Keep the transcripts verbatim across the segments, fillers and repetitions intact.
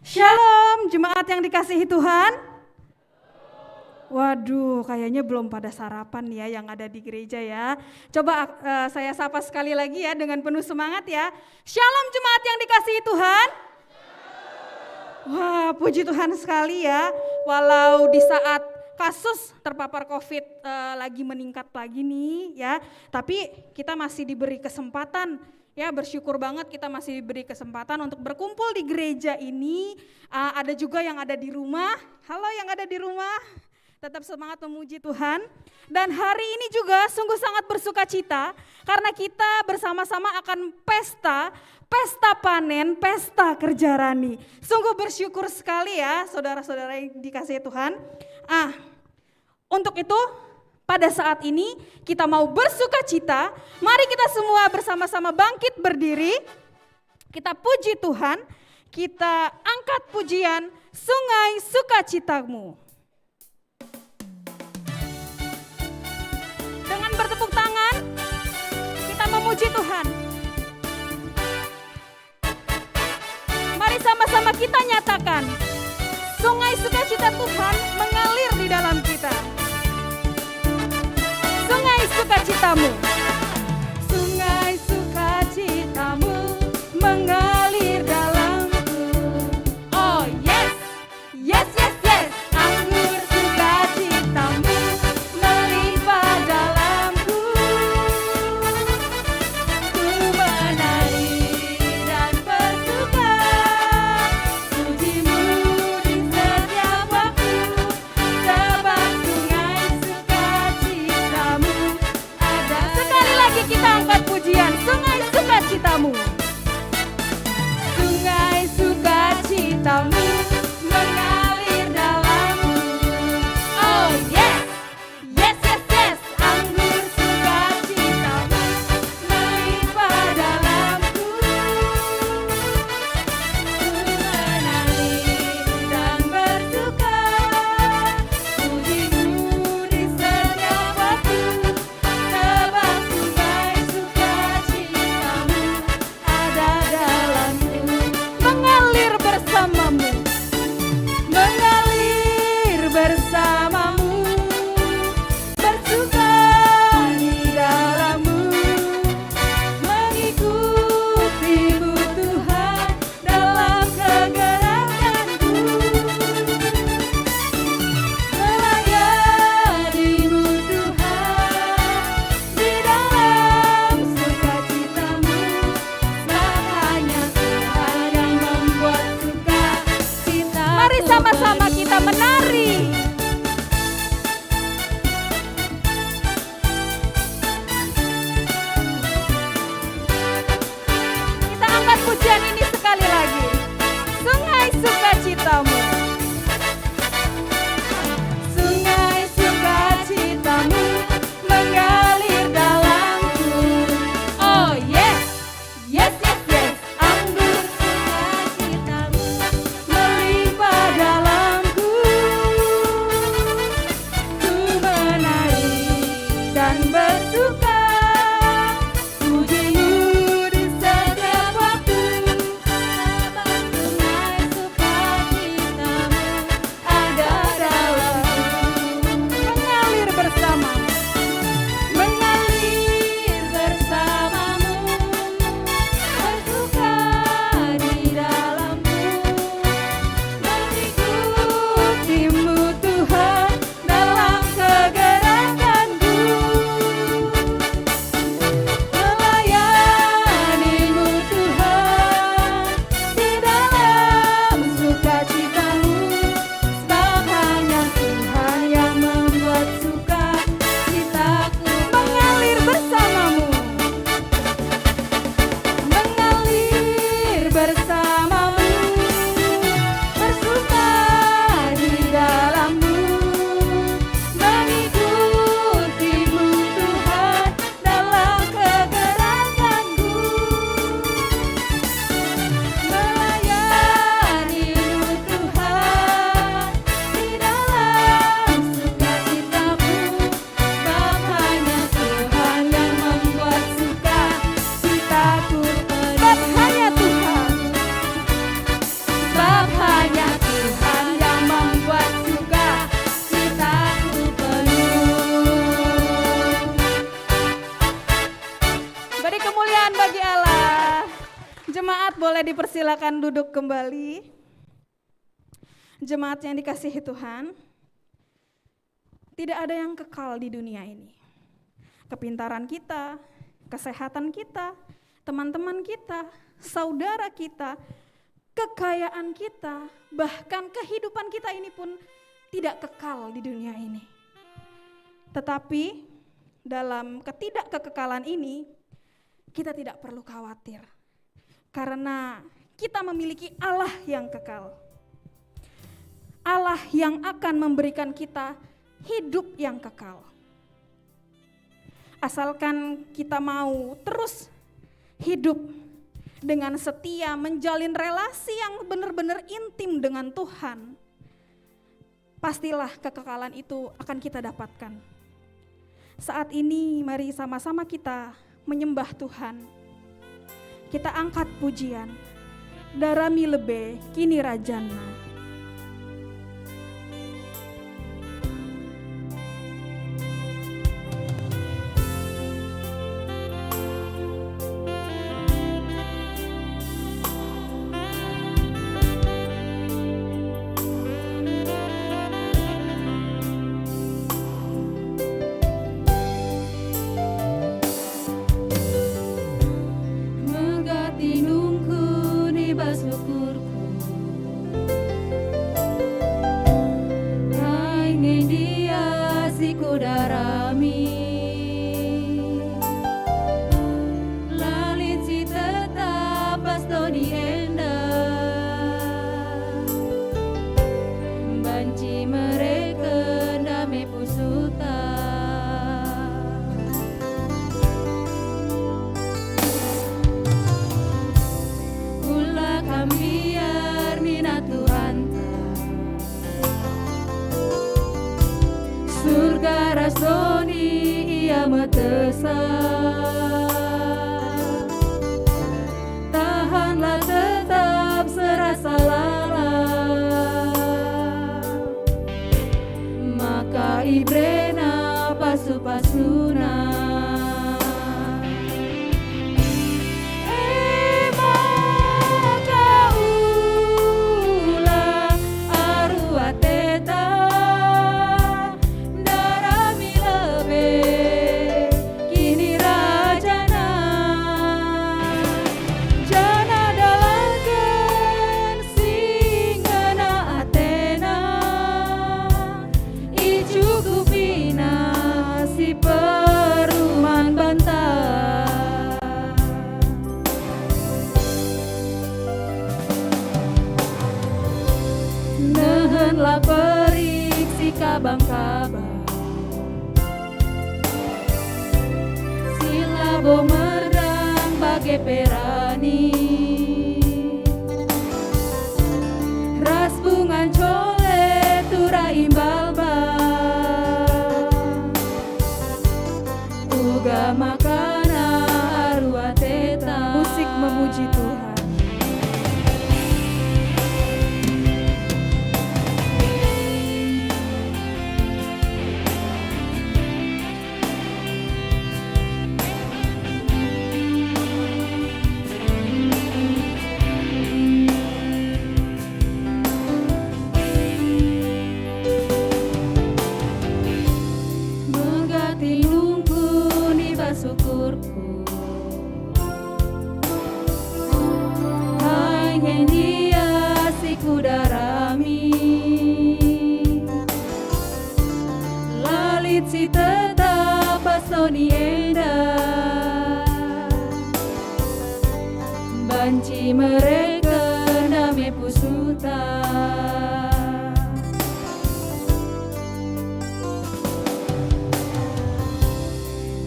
Shalom, jemaat yang dikasihi Tuhan. Waduh, kayaknya belum pada sarapan nih ya yang ada di gereja ya. Coba, eh, saya sapa sekali lagi ya dengan penuh semangat ya. Shalom jemaat yang dikasihi Tuhan. Wah, puji Tuhan sekali ya. Walau di saat kasus terpapar covid, eh, lagi meningkat lagi nih ya, tapi kita masih diberi kesempatan ya, bersyukur banget kita masih diberi kesempatan untuk berkumpul di gereja ini. Ah, ada juga yang ada di rumah. Halo yang ada di rumah. Tetap semangat memuji Tuhan. Dan hari ini juga sungguh sangat bersuka cita karena kita bersama-sama akan pesta, pesta panen, pesta kerja rani. Sungguh bersyukur sekali ya, saudara-saudara yang dikasihi Tuhan. Ah, untuk itu, pada saat ini kita mau bersuka cita. Mari kita semua bersama-sama bangkit berdiri. Kita puji Tuhan. Kita angkat pujian Sungai Sukacitamu. Dengan bertepuk tangan, kita memuji Tuhan. Mari sama-sama kita nyatakan, sungai sukacita Tuhan mengalir di dalam kita. Sungai sukacitamu. Sungai sukacitamu mengalir dalamku. Oh yes. Yes, yes, yes, anggur sukacitamu melimpah dalamku. Ku menari dan bersuka, pujimu di setiap waktu, sebab sungai sukacitamu ada. Sekali lagi kita angkat pujian, sungai sukacitamu. Sungai sukacitamu mengalir dalamku. Oh yes, yes, yes, yes. Anggur sukacitamu melimpah dalamku. Ku menari dan bersuka, pujimu di setiap waktu. Tebas sungai sukacitamu ada dalamku. Mengalir bersamamu, mengalir bersamamu, bersuka di dalammu, mengikutimu Tuhan, dalam kegerakanku, melayanimu Tuhan, di dalam sukacitamu, sebab hanya Tuhan yang membuat sukacita. Mari sama-sama kita menari. Kita angkat pujian ini sekali lagi. Sungai sukacitamu. Sungai sukacitamu mengalir dalamku. Oh yes. Yes, yes, yes, anggur sukacitamu melimpah dalamku. Ku menari dan bersuka, pujimu di setiap waktu. Sabab sungai sukacita Persilakan duduk kembali. Jemaat yang dikasihi Tuhan, tidak ada yang kekal di dunia ini. Kepintaran kita, kesehatan kita, teman-teman kita, saudara kita, kekayaan kita, bahkan kehidupan kita ini pun tidak kekal di dunia ini. Tetapi dalam ketidakkekekalan ini, kita tidak perlu khawatir. Karena kita memiliki Allah yang kekal. Allah yang akan memberikan kita hidup yang kekal. Asalkan kita mau terus hidup dengan setia, menjalin relasi yang benar-benar intim dengan Tuhan, pastilah kekekalan itu akan kita dapatkan. Saat ini, mari sama-sama kita menyembah Tuhan. Kita angkat pujian, "Darami lebe kinirajanNa." Megati nungkun i bas ukurku, kai nge ndia si kudarami? La lit si tetap bas doni enda, banci mereken dame pusuhta. Ula kam mbiar nina Tuhanta, surga ras doni ia metesa. Tahanlah tetap serasa lalap, maka iberena pasu-pasuna. E maka ula aru ateta, darami lebe kinirajana, janah dalanken si ngena atena, icukupina si perlu man banta. Nehenlah perik si kabang-kabang, si labo merang bage pe rani, ras bungan cole tura imbalba. Uga makana aru ateta. Musik memuji Tuhan. Megati nungkun i bas ukurku, kai nge ndia si kudarami? La lit si tetap bas doni enda, banci mereken dame pusuhta.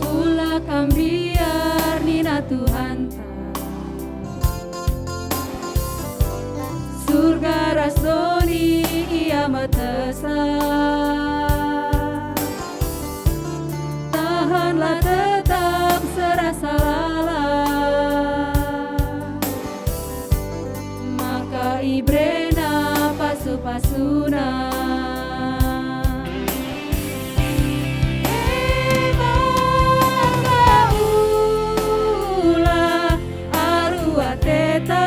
Ula kam mbiar nina Tuhanta, surga ras doni ia metesa. Tahanlah tetap serasa lalap, maka iberena pasu-pasuna. E maka ula aru ateta,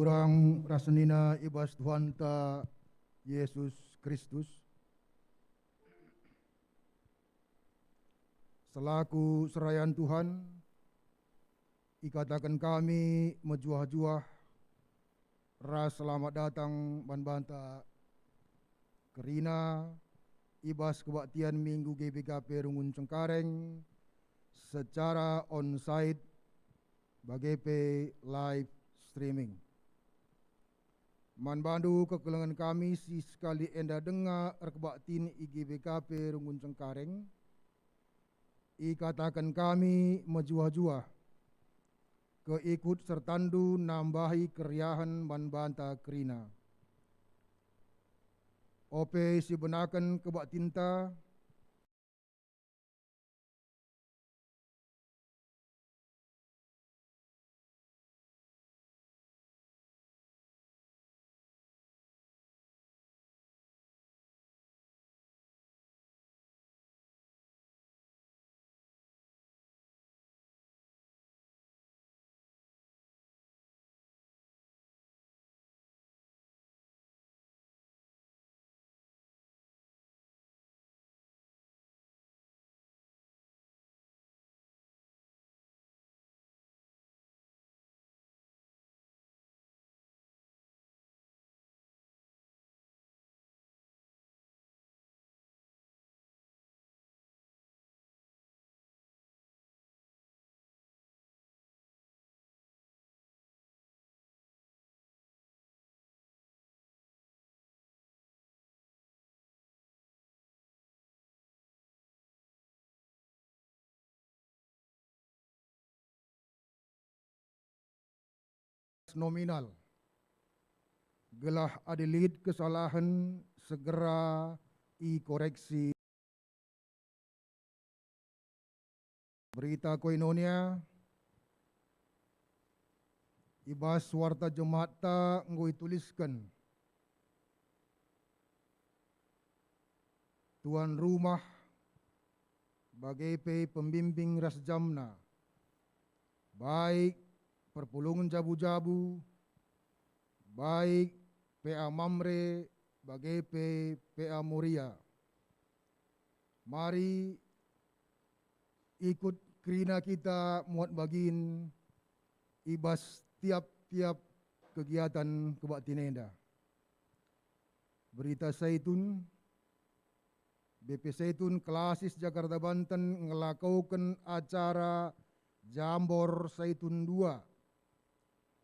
Turang ras senina i bas Tuhanta Yesus Kristus. Selaku serayan Tuhan, ikataken kami mejuah-juah ras selamat datang man banta kerina i bas kebaktian Minggu G B K P Rungun Cengkareng secara onsite bage pe live streaming. Man bandu kekelengen kami si sekali enda denga erkebaktin i G B K P Rungun Cengkareng, ikataken kami mejuah-juah keikut sertandu nambahi keriahen man banta kerina. Ope sibenaken kebaktinta, nominal, gelah adi lit kesalahen segera ikoreksi. Berita Koinonia i bas Warta Jematta enggo itulisken tuan rumah bage pe pembimbing ras jamna, baik perpulungen jabu-jabu, baik P A Mamre bage pe P A Moria. Mari ikut kerina kita muat bagin i bas tiap-tiap kegiatan kebaktin enda. Berita Saitun, B P Saitun Klasis Jakarta Banten ngelakoken acara Jambor Saitun dua.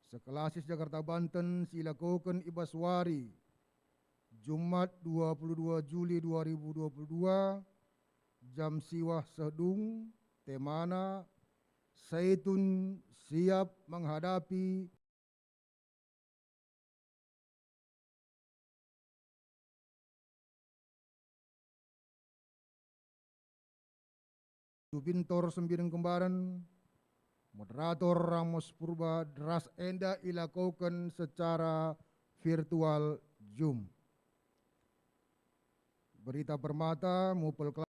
Sekelasis Jakarta Banten si ilakoken i bas wari Jumat dua puluh dua Juli dua ribu dua puluh dua, jam siwah seh dung, temana, Saitun siap menghadapi Bintor Sembiring Kembaran, moderator Ramos Purba, ras enda ilakoken secara virtual Zoom. Berita Permata, Mupel Kela-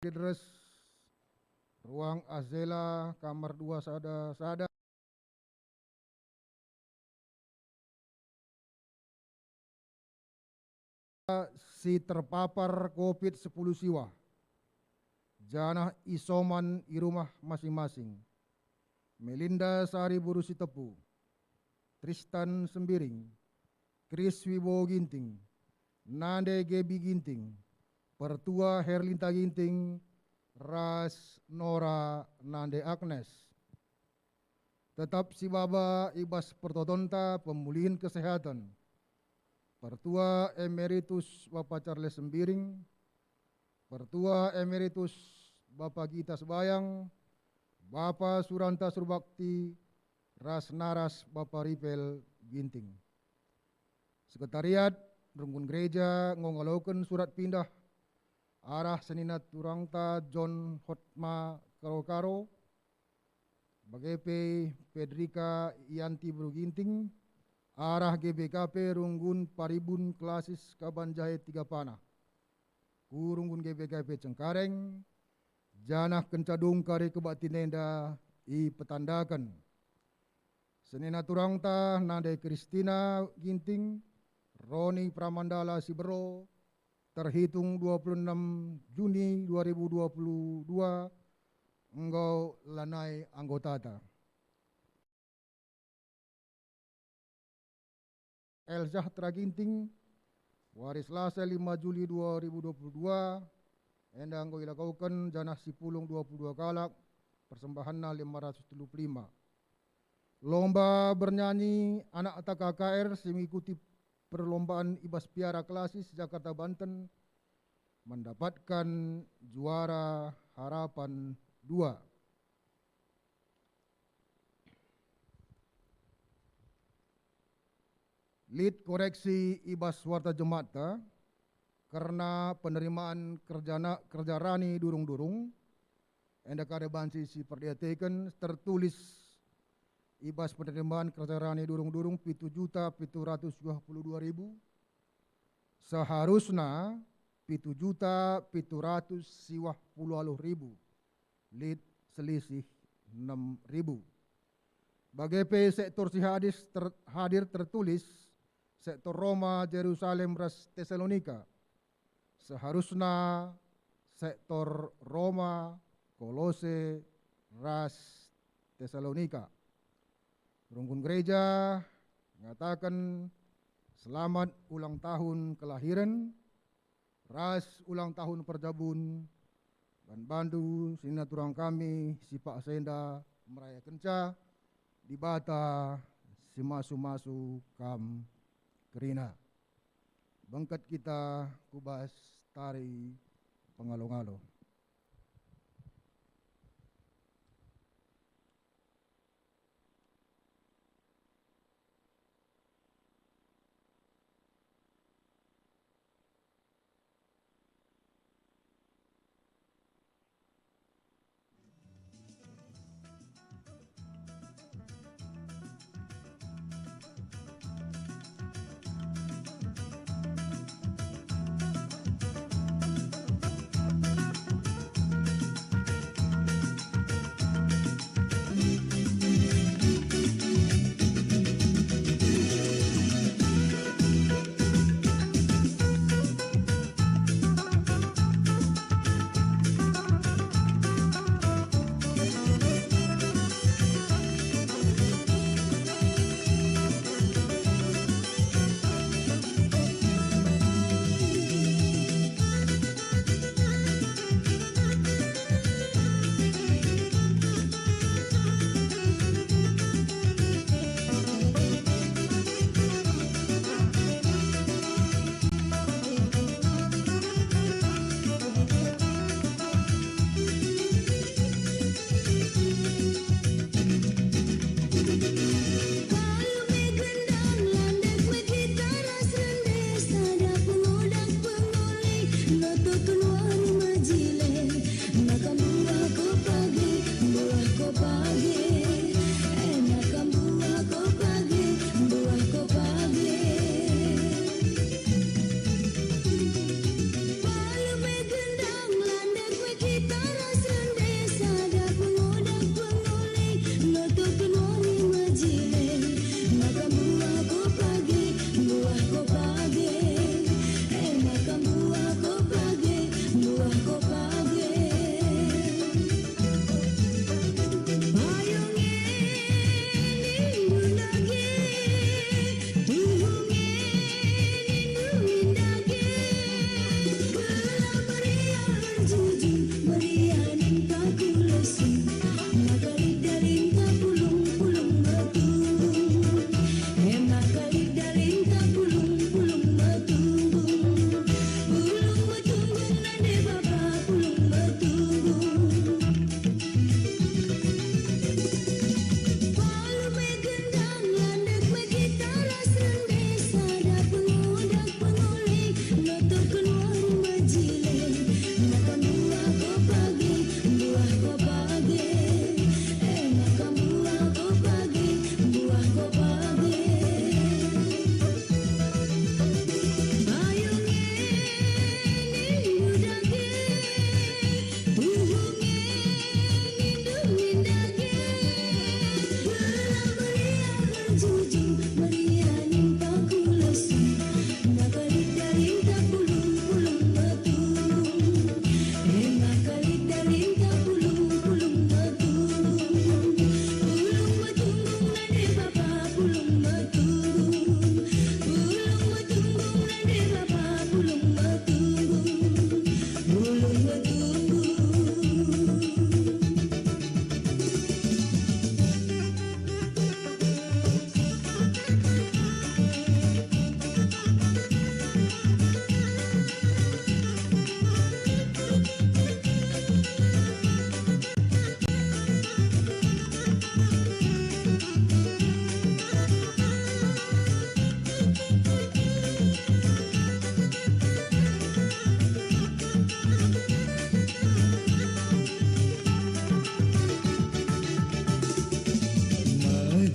Gedres, ruang Azela, kamar dua sada sada. Si terpapar covid sepuluh siwa. janah isoman i rumah masing-masing. Melinda Sari Buru Sitepu, Tristan Sembiring, Kris Wibowo Ginting, Nande Gebi Ginting, Pertua Herlinta Ginting, ras Nora Nande Agnes. Tetap sibaba i bas pertotonta pemulihen kesehatan. Pertua Emeritus Bapa Charles Sembiring, Pertua Emeritus Bapa Gita Sebayang, Bapa Suranta Surbakti, ras naras Bapa Ripel Ginting. Sekretariat Runggun Gereja enggo ngaloken surat pindah arah senina turangta John Hotma Karo-Karo, bage pe Fedrika Yanti Beru Ginting, arah G B K P Runggun Paribun Klasis Kaban Jahe Tiga Panah, ku Runggun G B K P Cengkareng, janah kenca dung kari kebaktin enda ipetandaken. Senina turangta Nande Kristina Ginting, Roni Pramandala Sibero, terhitung dua puluh enam Juni dua ribu dua puluh dua, enggo lanai anggotata. El Zahtera Ginting, wari Selasa lima Juli dua ribu dua puluh dua, enda enggo ilakoken janah sipulung dua puluh dua kalak, persembahanna lima ratus telu puluh lima. Lomba bernyanyi anak T K K R si mengikuti perlombaan i bas Piara Klasis Jakarta Banten mendapatkan juara harapan dua. Lit koreksi i bas warta jemaat, kerna penerimaan kerja na-, kerja rani durung-durung, enda kari banci siperdiateken tertulis i bas penerimaan kerja rani durung-durung pitu juta pitu ratus dua puluh dua ribu, seharusna pitu juta pitu ratus siwah puluh waluh ribu, lit selisih enem ribu. Bage pe sektor si hadis ter-, hadir tertulis sektor Roma, Jerusalem, ras Tesalonika. Seharusna sektor Roma, Kolose, ras Tesalonika. Runggun Gereja ngataken selamat ulang tahun kelahiren ras ulang tahun perjabun, ban bandu senina turang kami si paksa enda merayakenca. Dibata si masu-masu kam kerina. Bengket kita ku bas tari pengalo-ngalo. Palu me gendang, landek me gitar ras rende, sada pengoda pengoli, loto keluar majile. Makam buah ko page, buah ko page. Eh, makam buah ko page, buah ko page. Palu me gendang, landek me gitar ras rende, sada pengoda pengoli, loto keluari majile. Makam buah ko page, buah ko page. Eh, makam buah ko page, buah ko page.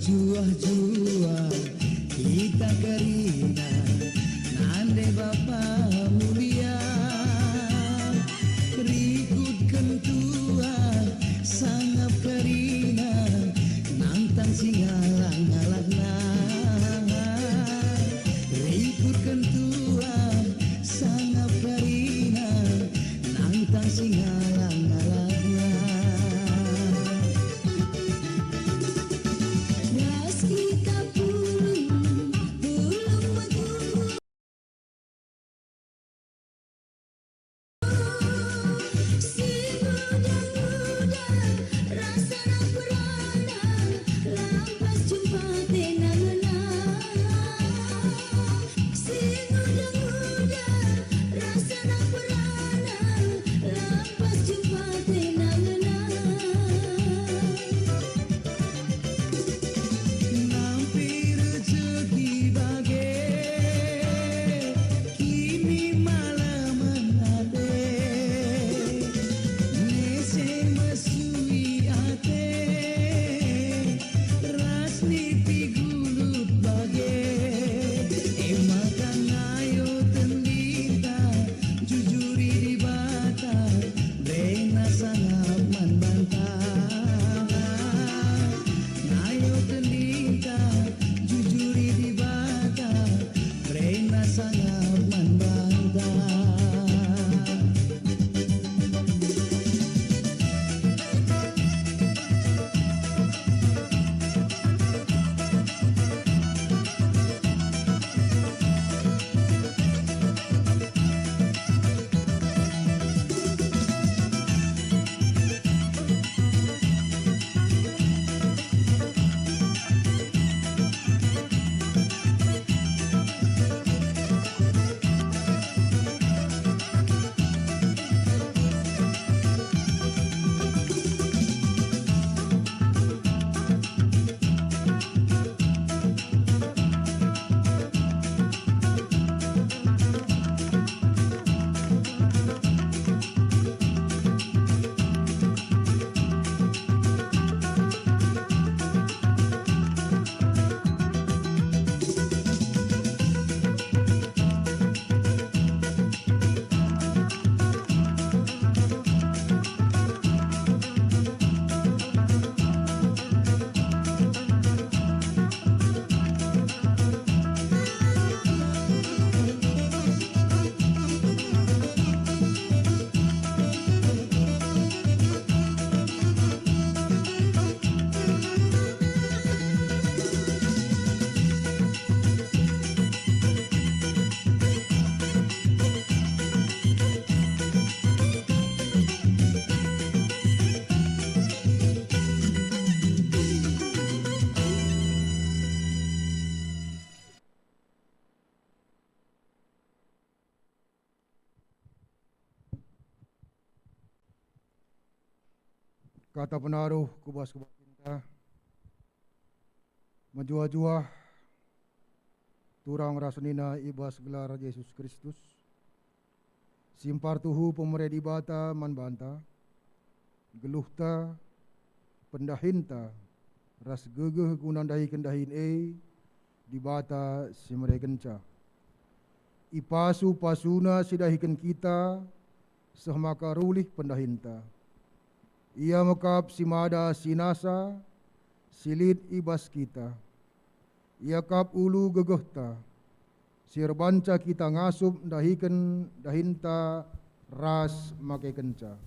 Juah-juah kita kerina, nande Bapa mulia. Rikutken tua, sangap kerina, nantang si ngalah-ngalahna. Rikutken tua, sangap kerina, nantang si ngalah-ngalahna. Ras kita pulung, pulung metumbur. Si nguda-nguda, rasana peranan, lampas jumpa tena ngena. Si nguda-nguda, rasana peranan, lampas jumpa tena ngena. Nampi rejeki bage, kini malamen ate, nese mesui ate, ras nipi gulut bage. E maka ngayo tendinta, jujuri Dibata, berena sangap man banta. Ngayo tendinta, jujuri Dibata, berena sangap man banta. Kata penaruh ku bas kebatinta, mejuah-juah turang ras senina i bas gelar Jesus Kristus, si mpartuhu pemere Dibata man banta, geluhta, pendahinta, ras gegeh guna ndahiken dahin e, Dibata si merekenca. Ipasu-pasuNa si dahiken kita, seh maka rulih pendahinta. Ia me kap si mada si nasa, si lit i bas kita. Ia kap ulu gegehta, si erbanca kita ngasup ndahiken dahinta ras makekenca.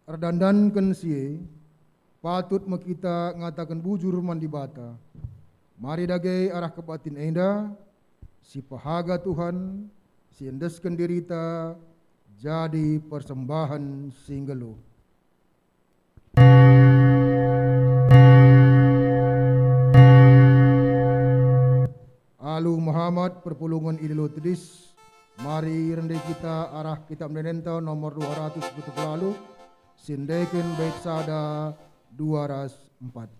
Erdandanken si e, patut me kita ngataken bujur man Dibata. Mari dage arah kebatin enda, sipehaga Tuhan, si endesken dirita jadi persembahen si nggeluh. Alu mehamat perpulungen i Lelo Tedis, mari rende kita arah Kitab Ende-enden nomor dua ratus pitu puluh waluh, si endeken bait sada dua ras empat.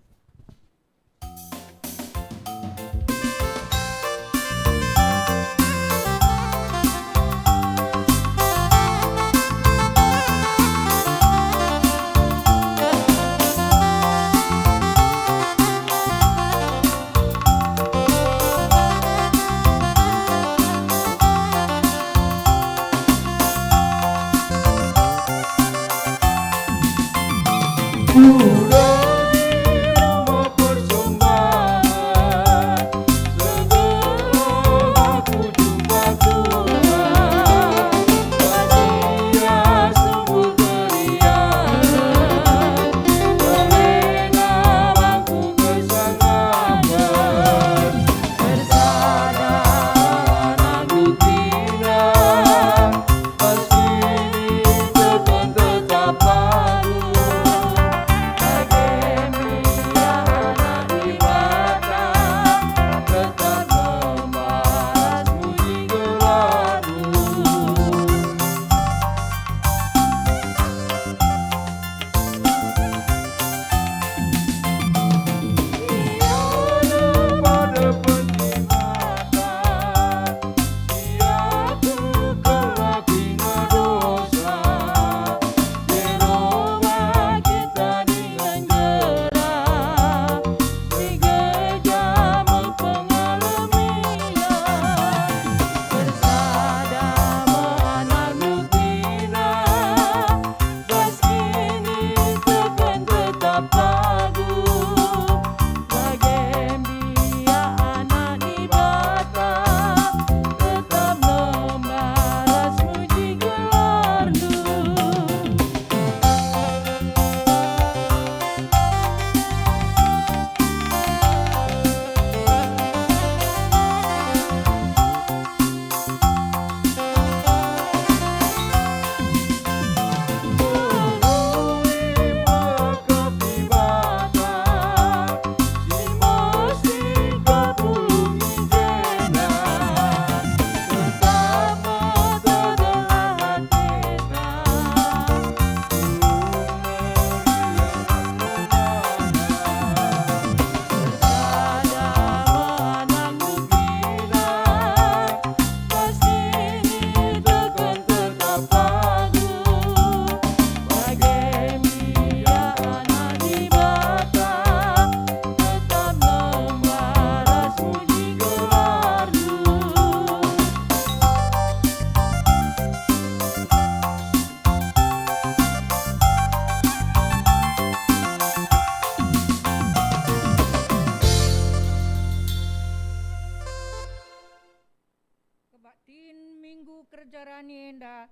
Bani enda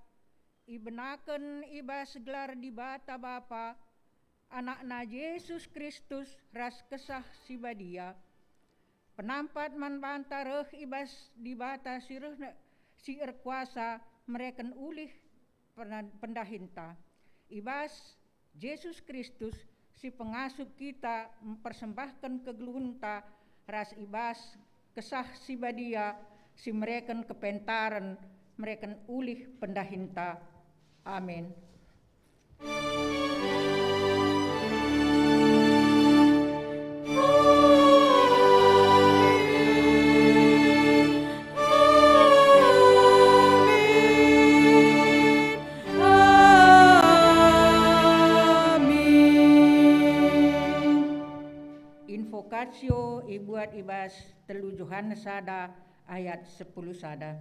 ibenaken i bas gelar Dibata Bapa, AnakNa Jesus Kristus ras Kesah Si Badia, penampat man banta reh i bas Dibata si reh, si erkuasa mereken ulih pena-, pendahinta. I bas Jesus Kristus si pengasup kita mpersembahken kegeluhenta ras i bas Kesah Si Badia si mereken kepentaren, mereken ulih pendahinta. Amin. Amin. Invokasio ibuat i bas telu Johanes sada ayat sepuluh sada.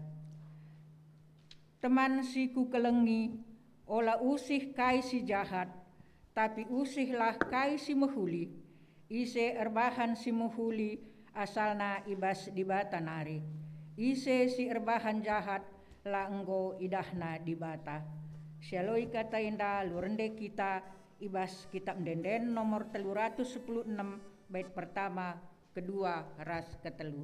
Teman si kukelengi, ola usih kai si jahat, tapi usihlah kai si mehuli. Ise erbahan si mehuli, asalna i bas Dibata nari. Ise si erbahan jahat, la enggo idahna Dibata. Sialoi kata enda alu rende kita i bas Kitab Ende-enden nomor telu ratus sepuluh enem, bait pertama, kedua, ras ketelu.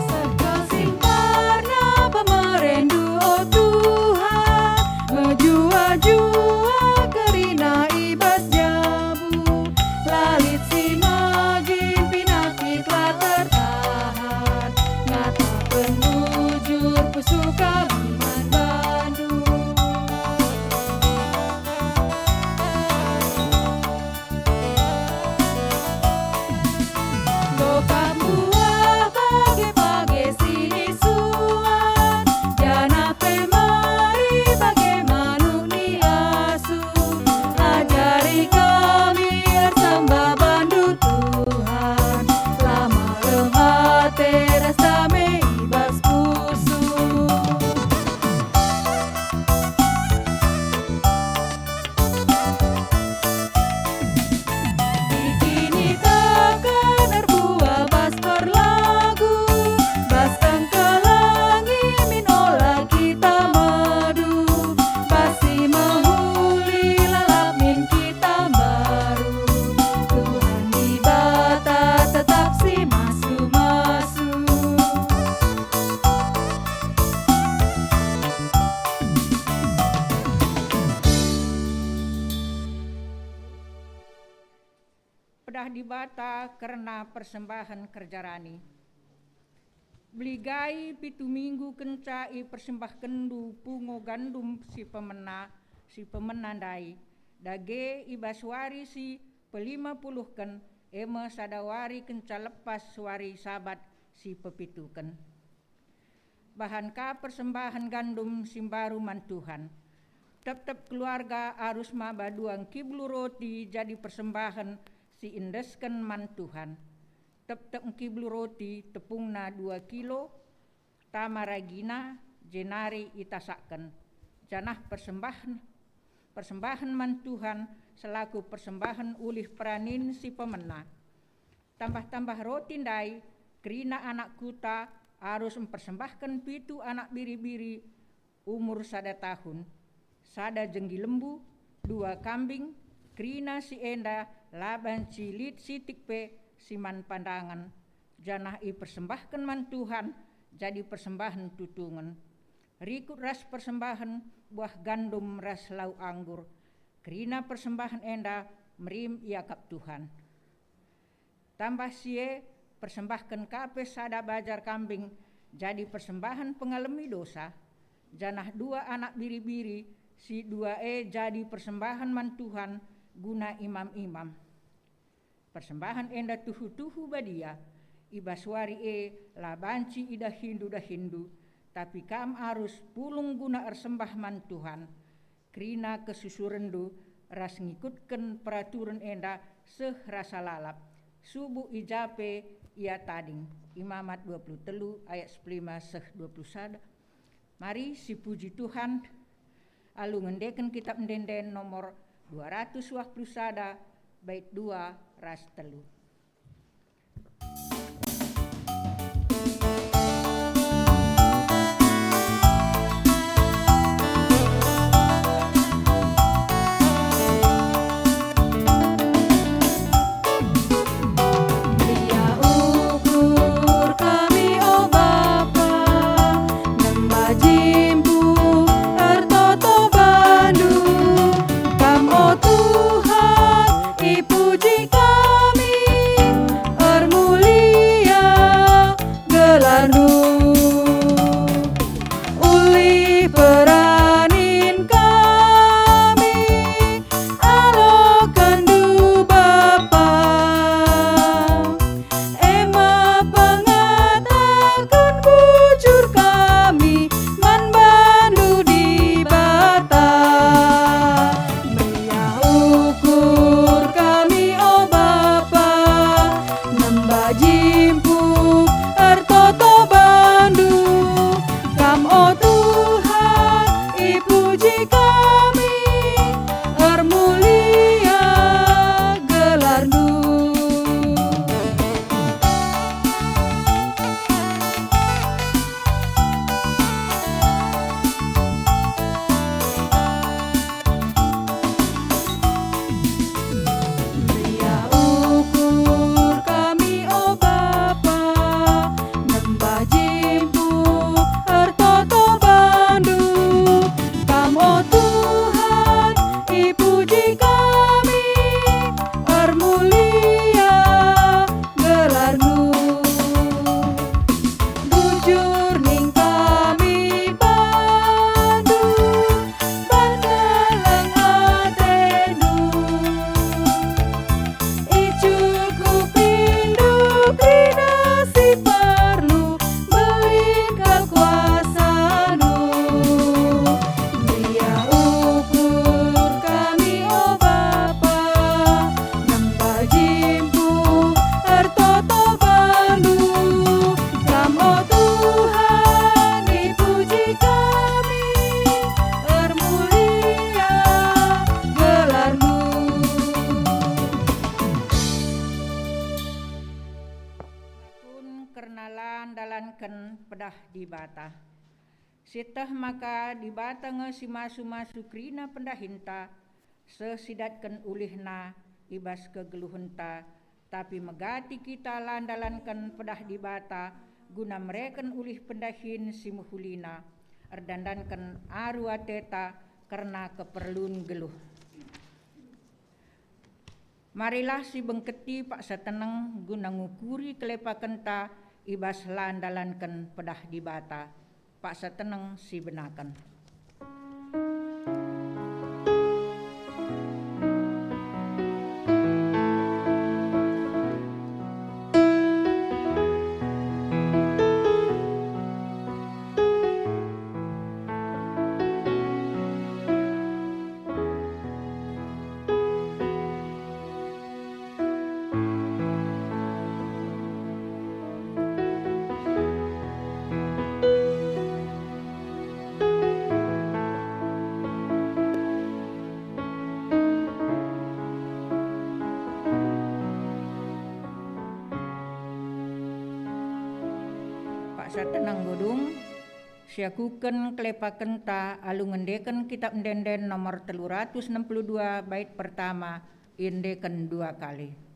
Seh kel si mparna pemerenNdu, o Tuhan, mejuah-juah kerina i bas jabu. La lit si magin, pinakit la tertahan, ngataken bujur pusuh kami man baNdu. Dokah buah bage-bage si lisuan, janah pe mari bage manuk ni asu. Ajari kami ersembah bandu Tuhan, la malem ate ras dame i bas pusuh. Dikiniteken erbuah bas perlagu, bas engkelangi min ola kita medu, bas si mehuli lalap min kita mbaru. Tuhan Dibata tetap si masu-masu. Pedah Dibata kerna persembahen kerja rani. Beligai pitu minggu kenca ipersembahkenndu pungo gandum si pemena, si pemena ndai, dage i bas wari si pelima puluhken, e me sada wari kenca lepas wari Sabat si pepituken. Bahan ka persembahen gandum si mbaru man Tuhan. Tep-tep keluarga arus maba dua engkiblu roti jadi persembahen si iendesken man Tuhan. Tep-tep engkiblu roti tepungna dua kilo, tama ragina, jenari itasakken, janah persembahen, persembahen man Tuhan selaku persembahen ulih peranin si pemena. Tambah-tambah roti ndai, kerina anak kuta arus mpersembahken pitu anak biri-biri umur sada tahun, sada jenggi lembu, dua kambing, kerina si enda la banci lit sitik pe si man pandangen, janah ipersembahken man Tuhan jadi persembahen tutungen. Rikut ras persembahen buah gandum ras lau anggur, kerina persembahen enda merim iakap Tuhan. Tambah si e, persembahken ka pe sada bajar kambing jadi persembahen pengalemi dosa, janah dua anak biri-biri si dua e jadi persembahen man Tuhan guna imam-imam. Persembahen enda tuhu-tuhu badia, i bas wari e la banci idahindu dahinndu, tapi kam arus pulung guna ersembah man Tuhan. Kerina kesusurenndu ras ngikutken peraturen enda seh rasa lalap, subuk i ja pe ia tading. Imamat dua puluh telu ayat sepuluh lima seh dua puluh sada. Mari sipuji Tuhan, alu ngendeken Kitap Ende-enden nomor dua ratus dua puluh sada, bait dua ras telu. Ia ukur kami, o Bapa, nemba jimpu ertoto bandu. Kam, o Tuhan, ipuji kami, ermulia gelarNdu. Ulih peranin kami, alokenNdu Bapa, e me pengataken bujur kami man bandu Dibata. Meriah ukur kami, o Bapa, nemba jimpu ertoto bandu. Kam, o Tuhan, ipuji kami, ermulia gelarNdu. Meriah ukur kami, o Bapa, nemba jimpu ertoto bandu. Kam, o Tuhan, ipuji kami, ermulia gelarNdu. Bujur ning kami bandu, ban keleng ateNdu. Icukupindu kerina si perlu, belin kal kuasaNdu. Meriah ukur kami, o Bapa, nemba jimpu ertoto bandu. Kam, o Tuhan, ipuji kami, ermulia gelarNdu. Kun kerna la ndalanken pedah Dibata. Sieteh maka Dibata nge si masu-masu kerina pendahinta, seh sidatken ulihNa i bas kegeluhenta, tapi megati kita la ndalanken pedah Dibata guna mereken ulih pendahin si mehulina, erdandanken aru ateta kerna keperlun geluh. Marilah sibengketi paksa teneng guna ngukuri kelepakenta i bas la ndalanken pedah Dibata. Paksa teneng sibenaken. Paksa teneng godung, siakuken kelepakenta alu ngendeken Kitap Ende-enden nomor telu ratus enam puluh dua, bait pertama, iendeken dua kali.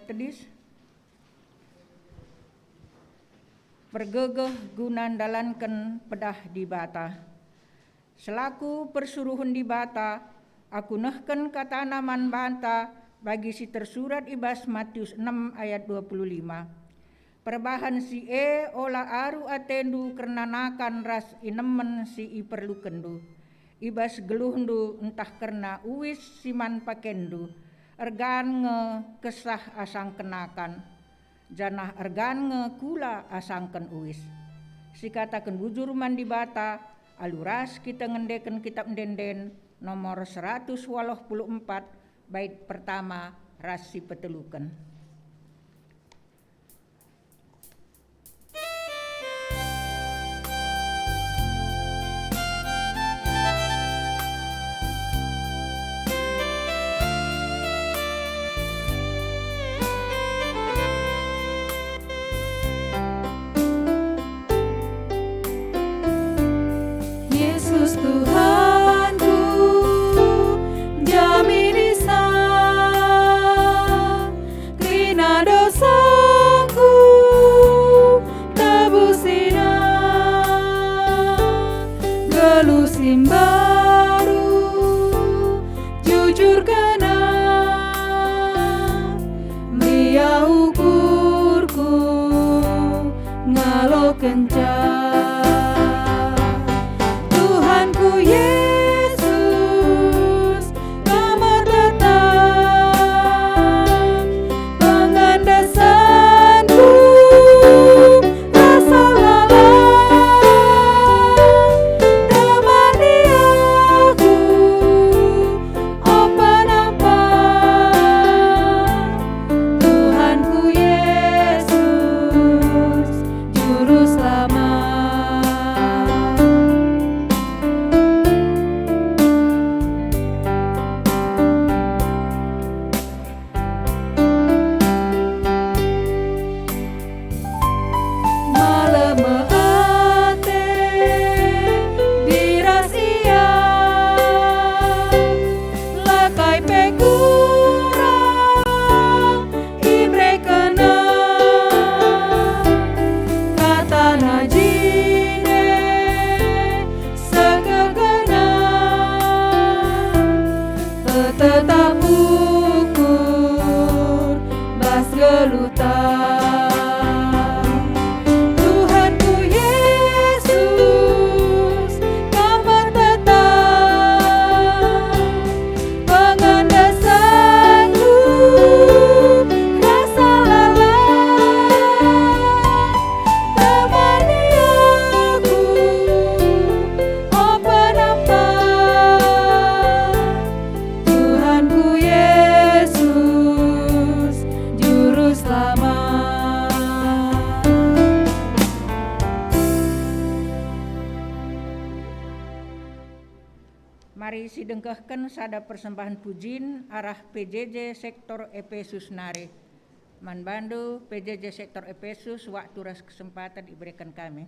Tedis, pergegeh guna ndalanken pedah Dibata. Selaku persuruhen Dibata, aku nehken katana man banta bagi si tersurat i bas Matius enem ayat dua puluh lima. Perbahan si e ola aru atendu kerna nakan ras inemen si iperlukenndu, i bas geluhndu ntah kerna uis si man pakenndu, ergan nge kesah asangken nakan, janah ergan nge kula asangken uis. Sikataken bujur man Dibata, alu ras kita ngendeken Kitap Ende-enden nomor seratus waluh puluh empat, bait pertama ras si peteluken. Yesus Tuhanku, jamina kerina dosaku, tebusina geluh si mbaru, jujur kena meriah ukurku ngalokenca. Tuhanku Yesus, Kam me tetap pengandasanku, rasa lalap temani aku, ope nampak Tuhanku Yesus, Juru Selamat. Malem me ate, biras ia, la kai pe kurang iberekenna. Katana jine, sekekena tetap ukur bas geluhta. Tuhanku Yesus, Kam me tetap pengandasanku, rasa lalap temani aku, ope nampak Tuhanku Yesus, Juru Selamat. Mari sidengkehken sada persembahen pujin arah P J J sektor Epesus nari. Man bandu P J J sektor Epesus, waktu ras kesempatan ibereken kami.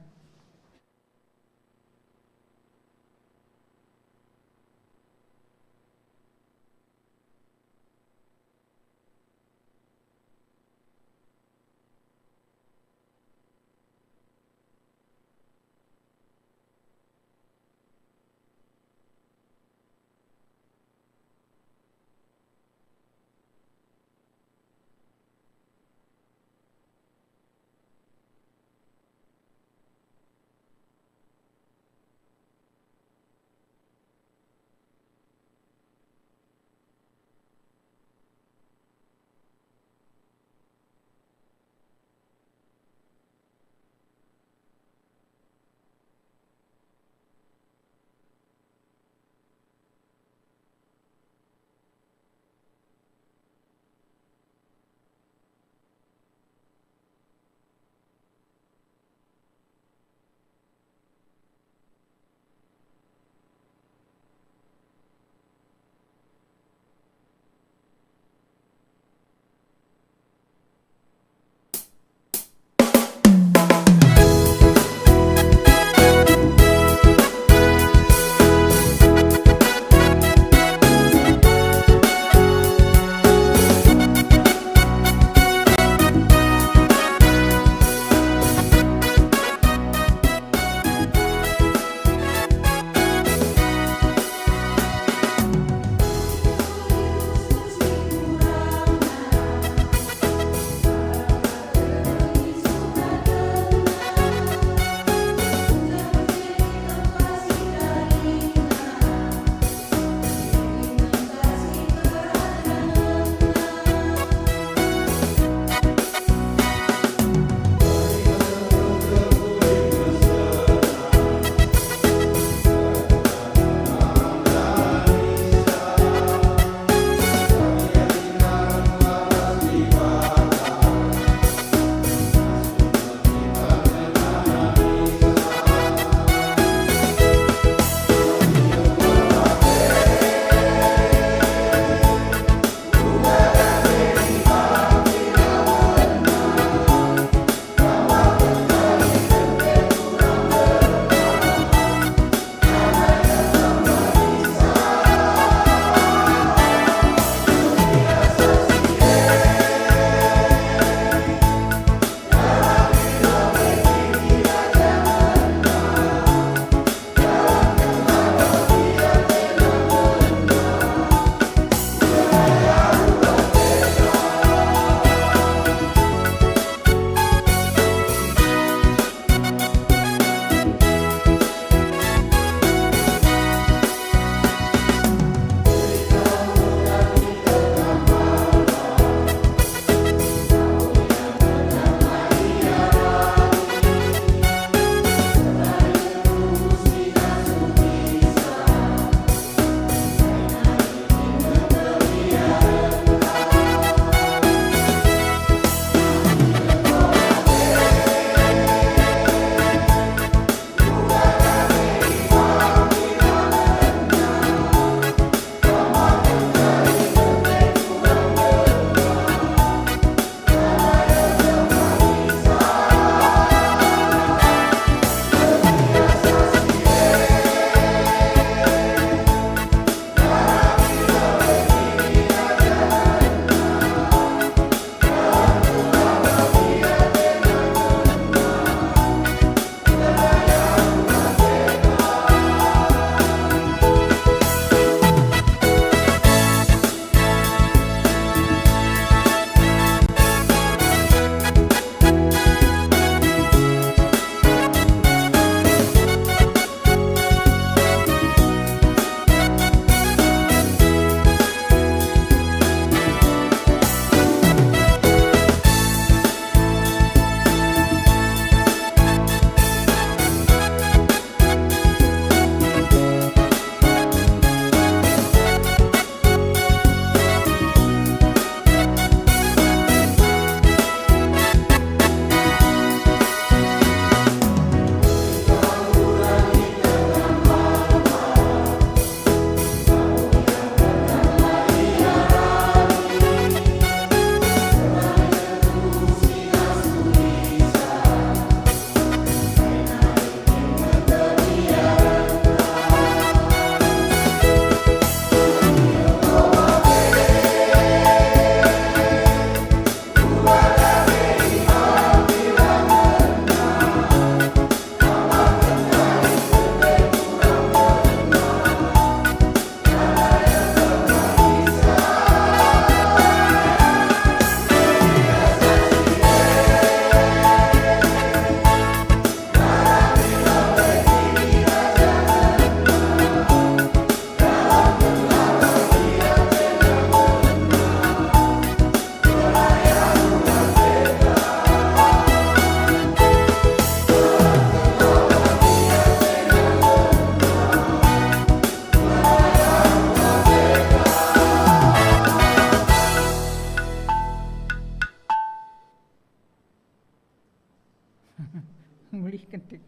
Kentik.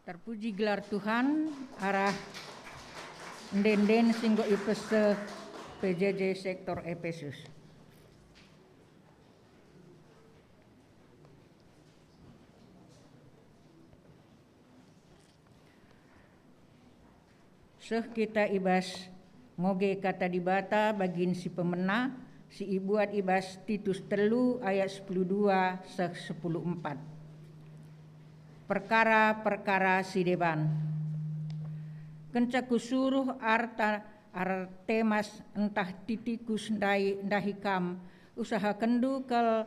Terpuji gelar Tuhan, arah ende-enden si enggo ipeseh P J J sektor Epesus. Seh kita i bas ngoge Kata Dibata bagin si pemena, si ibuat i bas Titus telu ayat sepuluh dua seh sepuluh empat. Perkara-perkara si deban. Kenca kusuruh Arta, Artemas ntah Titikus ndai, ndahi kam, usahakenndu kal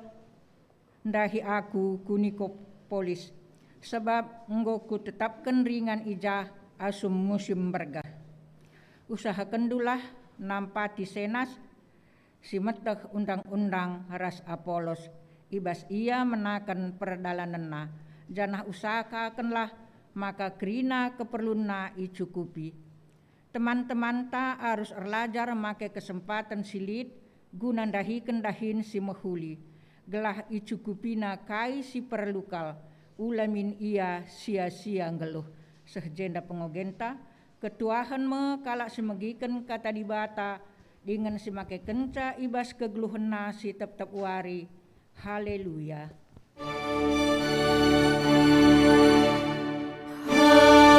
ndahi aku ku Nikopolis, sabap enggo kutetapken ringan i jah asum musim mbergeh. Usahakenndulah nampati Senas si meteh undang-undang ras Apolos, i bas ia menaken perdalanenna, janah usahakenlah maka kerina keperlunna icukupi. Teman-temanta arus erlajar make kesempaten si lit guna ndahiken dahin si mehuli, gelah icukupina kai si perlu kal, ula min ia sia-sia nggeluh. Seh jenda pengogenta, ketuahen me kalak si megiken Kata Dibata dingen si makekenca i bas kegeluhenna si tep-tep wari. Haleluya.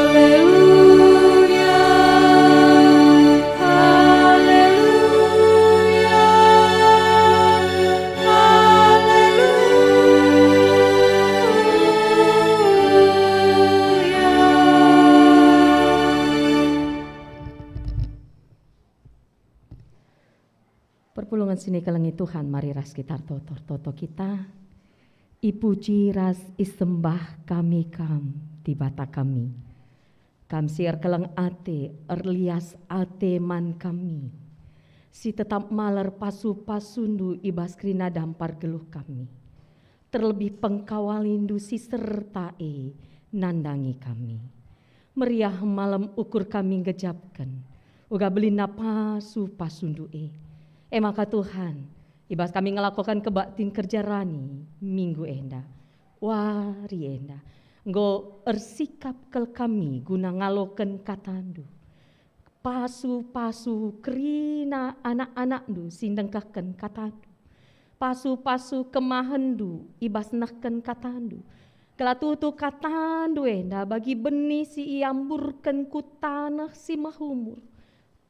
Haleluya, haleluya, haleluya. Perpulungen si nikelengi Tuhan, mari ras kita ertoto-ertoto kita. Ipuji ras isembah kami Kam, Dibata kami. Kam si erkeleng ate, erlias ate man kami, si tetap maler pasu-pasuNdu i bas kerina dampar geluh kami. Terlebih pengkawalindu si serta e nandangi kami. Meriah malem ukur kami ngejapken, uga belinna pasu-pasundu e. E maka Tuhan, i bas kami ngelakoken kebaktin kerja rani minggu enda, wari enda, enggo ersikap kal kami guna ngaloken katandu. Pasu-pasu kerina anak-anakndu si ndengkehken katandu. Pasu-pasu kemahenndu i bas nehken katandu. Gelah tuhu-tuhu katandu enda bagi benih si iamburken ku taneh si mehumur,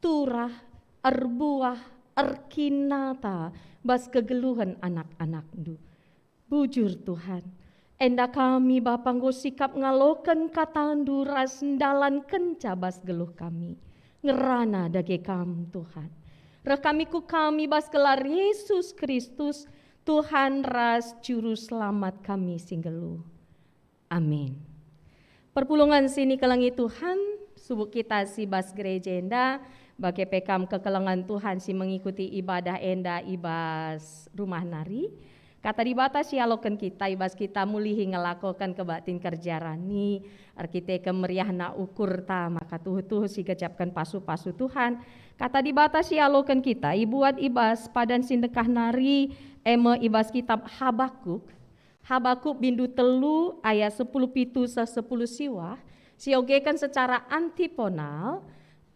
turah, erbuah, erkinata bas kegeluhen anak-anakndu. Bujur, Tuhan, enda kami Bapa enggo sikap ngaloken katandu ras ndalankenca bas geluh kami. Ngerana dage Kam, Tuhan. Reh kami ku kami bas gelar Yesus Kristus, Tuhan ras Juru Selamat kami si nggeluh. Amin. Perpulungen si nikelengi Tuhan, subuk kita si bas gereja enda, bage pe kam kekelengen Tuhan si mengikuti ibadah enda i bas rumah nari. Kata Dibata si ialoken kita i bas kita mulihi ngelakoken kebaktin kerja rani, erkiteken meriahna ukurta maka tuhu-tuhu si gejapken pasu-pasu Tuhan. Kata Dibata si ialoken kita ibuat i bas padan si ndekah nari, e me i bas kitab Habakuk. Habakuk bindu telu ayat sepuluh pitu seh sepuluh siwah, siogeken secara antiponal,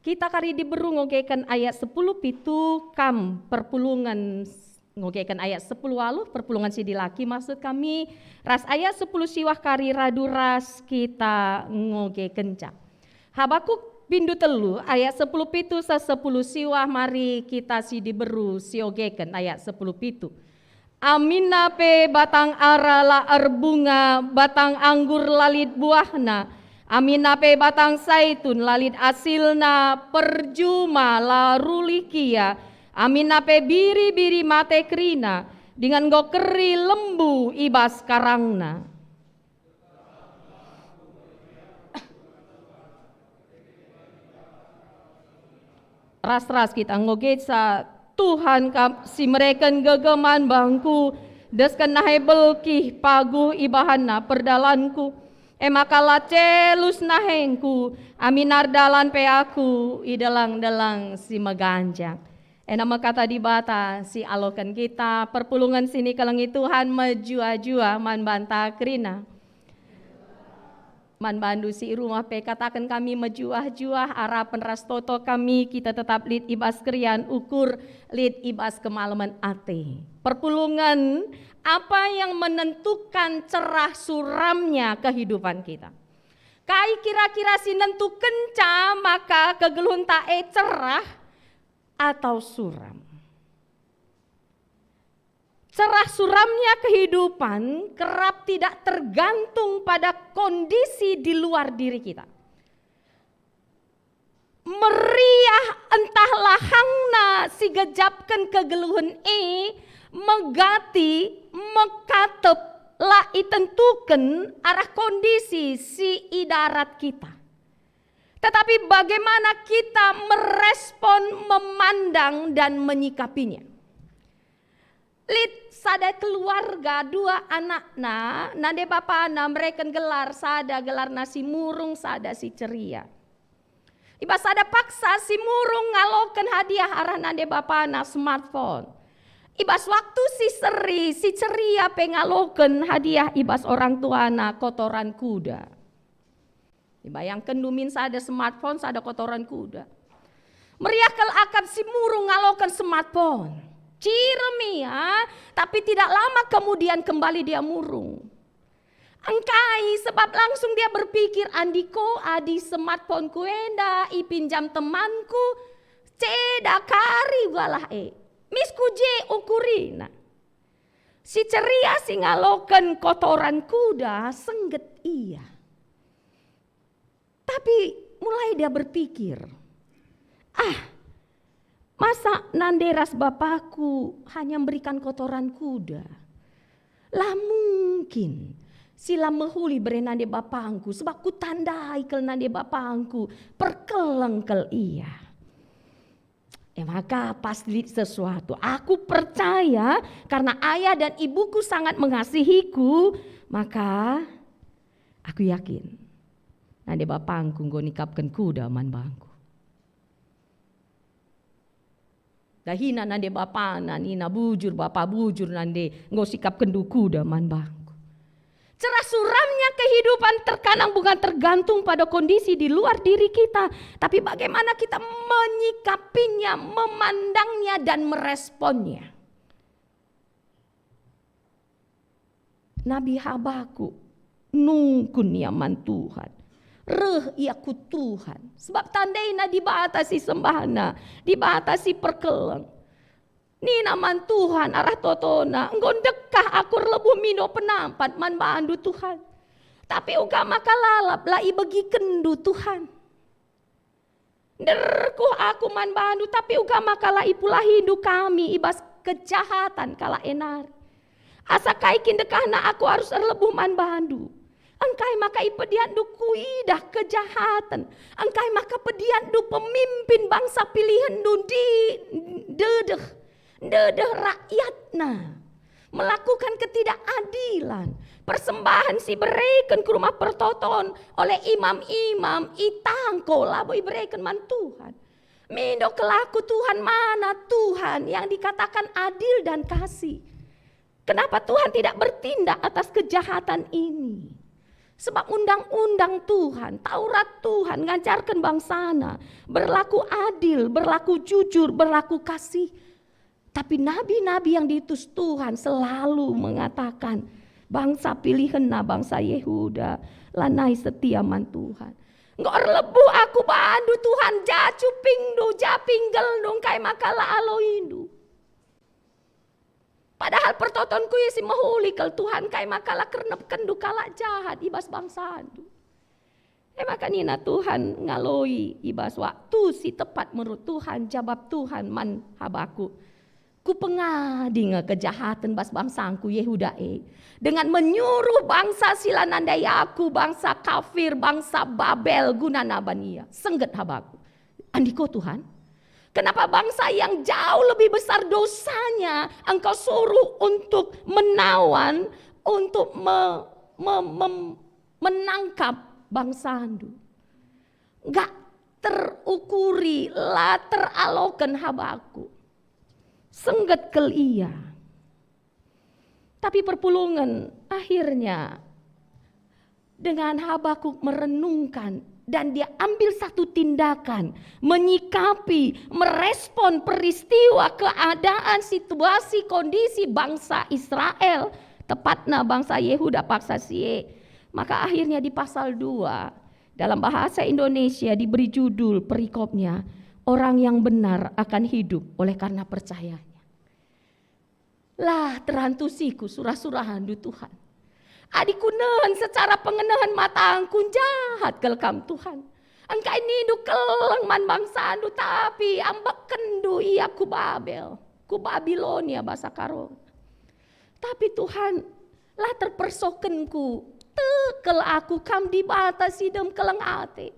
kita kari diberu ngogeken ayat sepuluh pitu, kam perpulungen s-, ngogeken ayat sepuluh waluh, perpulungen si dilaki maksud kami, ras ayat sepuluh siwah kari radu ras kita ngogekenca. Habakuk bindu telu ayat sepuluh pitu seh sepuluh siwah, mari kita si diberu siogeken ayat sepuluh pitu. Aminna pe batang ara la erbunga, batang anggur la lit buahna, aminna pe batang saitun la lit asilna, perjuma la rulih kia, aminna pe biri-biri mate kerina, dingen enggo keri lembu i bas karangna. Ras-ras kita ngogekenca, Tuhan kap si mereken gegeman bangku, desken nahe belkih paguh ibahanna perdalanku. E maka la celus nahengku, amin erdalan pe aku i delang-delang si meganjang. Ena me kata Dibata si aloken kita, perpulungen si nikelengi Tuhan mejuah-juah man banta kerina. Man bandu si i rumah pe kataken kami mejuah-juah, arapen ras toto kami, kita tetap lit i bas keriahen ukur, lit i bas kemalemen ate. Perpulungen, apa yang menentukan cerah suramnya kehidupan kita? Kai kira-kira si nentukenca maka kegeluhenta e cerah atau suram? Cerah suramnya kehidupan kerap tidak tergantung pada kondisi di luar diri kita. Meriah ntah lahangna si gejapken kegeluhen e, megati, mekatep, la itentuken arah kondisi si i darat kita. Tetapi bagaimana kita merespon, memandang, dan menyikapinya? Lit sada keluarga, dua anakna, nande bapana mereken gelar, sada gelarna si Murung, sada si Ceria. I bas sada paksa si Murung ngaloken hadiah arah nande bapana smartphone. I bas waktu si seri, si Ceria pe ngaloken hadiah i bas orang tuana kotoran kuda. Ibayangkenndu min sada smartphone, sada kotoran kuda. Meriah kal akap si Murung ngaloken smartphone. Cirem ia, tapi tidak lama kemudian kembali dia murung. Engkai? Sebab langsung dia berpikir, "Andiko adi smartphone-ku enda ipinjam temanku, ceda kari balah e. Misku je ukurina." Si Ceria si ngaloken kotoran kuda sengget ia. Tapi mulai dia berpikir, "Ah, masa nande ras bapaku hanya memberikan kotoran kuda? La mungkin si la mehuli bere nande bapangku, sebab kutandai kal nande bapangku, perkeleng kal ia." E maka pas lit sesuatu. Aku percaya karena ayah dan ibuku sangat mengasihiku, maka aku yakin nande bapangku enggo nikapken kuda man bangku. Dahina nande bapana nina, "Bujur bapa, bujur nande, enggo sikapkenndu kuda man bangku." Cerah suramnya kehidupan terkadang bukan tergantung pada kondisi di luar diri kita, tapi bagaimana kita menyikapinya, memandangnya, dan meresponnya. Nabi Habakuk nungkun ia man Tuhan. Reh ia ku Tuhan, sebab tandaina Dibata si sembahna, Dibata si perkeleng. Nina man Tuhan arah totona, "Enggo ndekah aku erlebuh mindo penampat man bandu, Tuhan. Tapi uga maka lalap la ibegikenndu, Tuhan. Nderkuh aku man bandu, tapi uga maka la ipulahindu kami i bas kejahatan kalak e nari. Asa kai kin ndekahna aku arus erlebuh man bandu? Engkai maka ipediatndu kuidah kejahaten? Engkai maka pediatndu pemimpin bangsa pilihenndu ndi-, ndedeh, ndedeh rakyatna, melakukan ketidakadilan, persembahan si ibereken ku rumah pertoton oleh imam-imam itangko, labo ibereken man Tuhan. Mindo kelaku Tuhan, mana Tuhan yang dikatakan adil dan kasih? Kenapa Tuhan tidak bertindak atas kejahatan ini?" Sebab undang-undang Tuhan, Taurat Tuhan ngajarken bangsana berlaku adil, berlaku jujur, berlaku kasih. Tapi nabi-nabi yang diutus Tuhan selalu mengatakan, bangsa pilihenna, bangsa Yehuda, lanai setia man Tuhan. "Enggo erlebuh aku bandu, Tuhan, ja cupingndu, ja pinggelndu, engkai maka la aloindu? Padahal pertotonku ia si mehuli kal, Tuhan, engkai maka la kernepkenndu kalak jahat i bas bangsandu?" E maka nina Tuhan ngaloi i bas waktu si tepat menurut Tuhan, jabap Tuhan man Habakuk, "Kupengadi nge kejahaten bas bangsangku Yehuda e, dengan menyuruh bangsa si la nandai Aku, bangsa kafir, bangsa Babel, guna naban ia." Sengget Habakuk. "Andiko Tuhan, kenapa bangsa yang jauh lebih besar dosanya Engkau suruh untuk menawan, untuk me-, me-, mem-, menangkap bangsandu?" Gak terukuri, la teraloken Habakuk. Sengget kal ia. Tapi perpulungen akhirnya dengan Habakuk merenungkan dan dia ambil satu tindakan, menyikapi, merespon peristiwa, keadaan, situasi, kondisi bangsa Israel, tepatna bangsa Yehuda paksa si e. Maka akhirnya di pasal dua, dalam bahasa Indonesia diberi judul perikopnya, "Orang yang benar akan hidup oleh karena percayanya." Lah terantusiku surah-surahandu, Tuhan. Adi kunehen secara pengenehen matangku, jahat kal Kam, Tuhan. Engkai nindu keleng man bangsandu, tapi ambekkenndu ia ku Babel, ku Babilonia basa Karo. Tapi Tuhan, la terpersokenku, tek kal aku, Kam Dibata si dem keleng ate.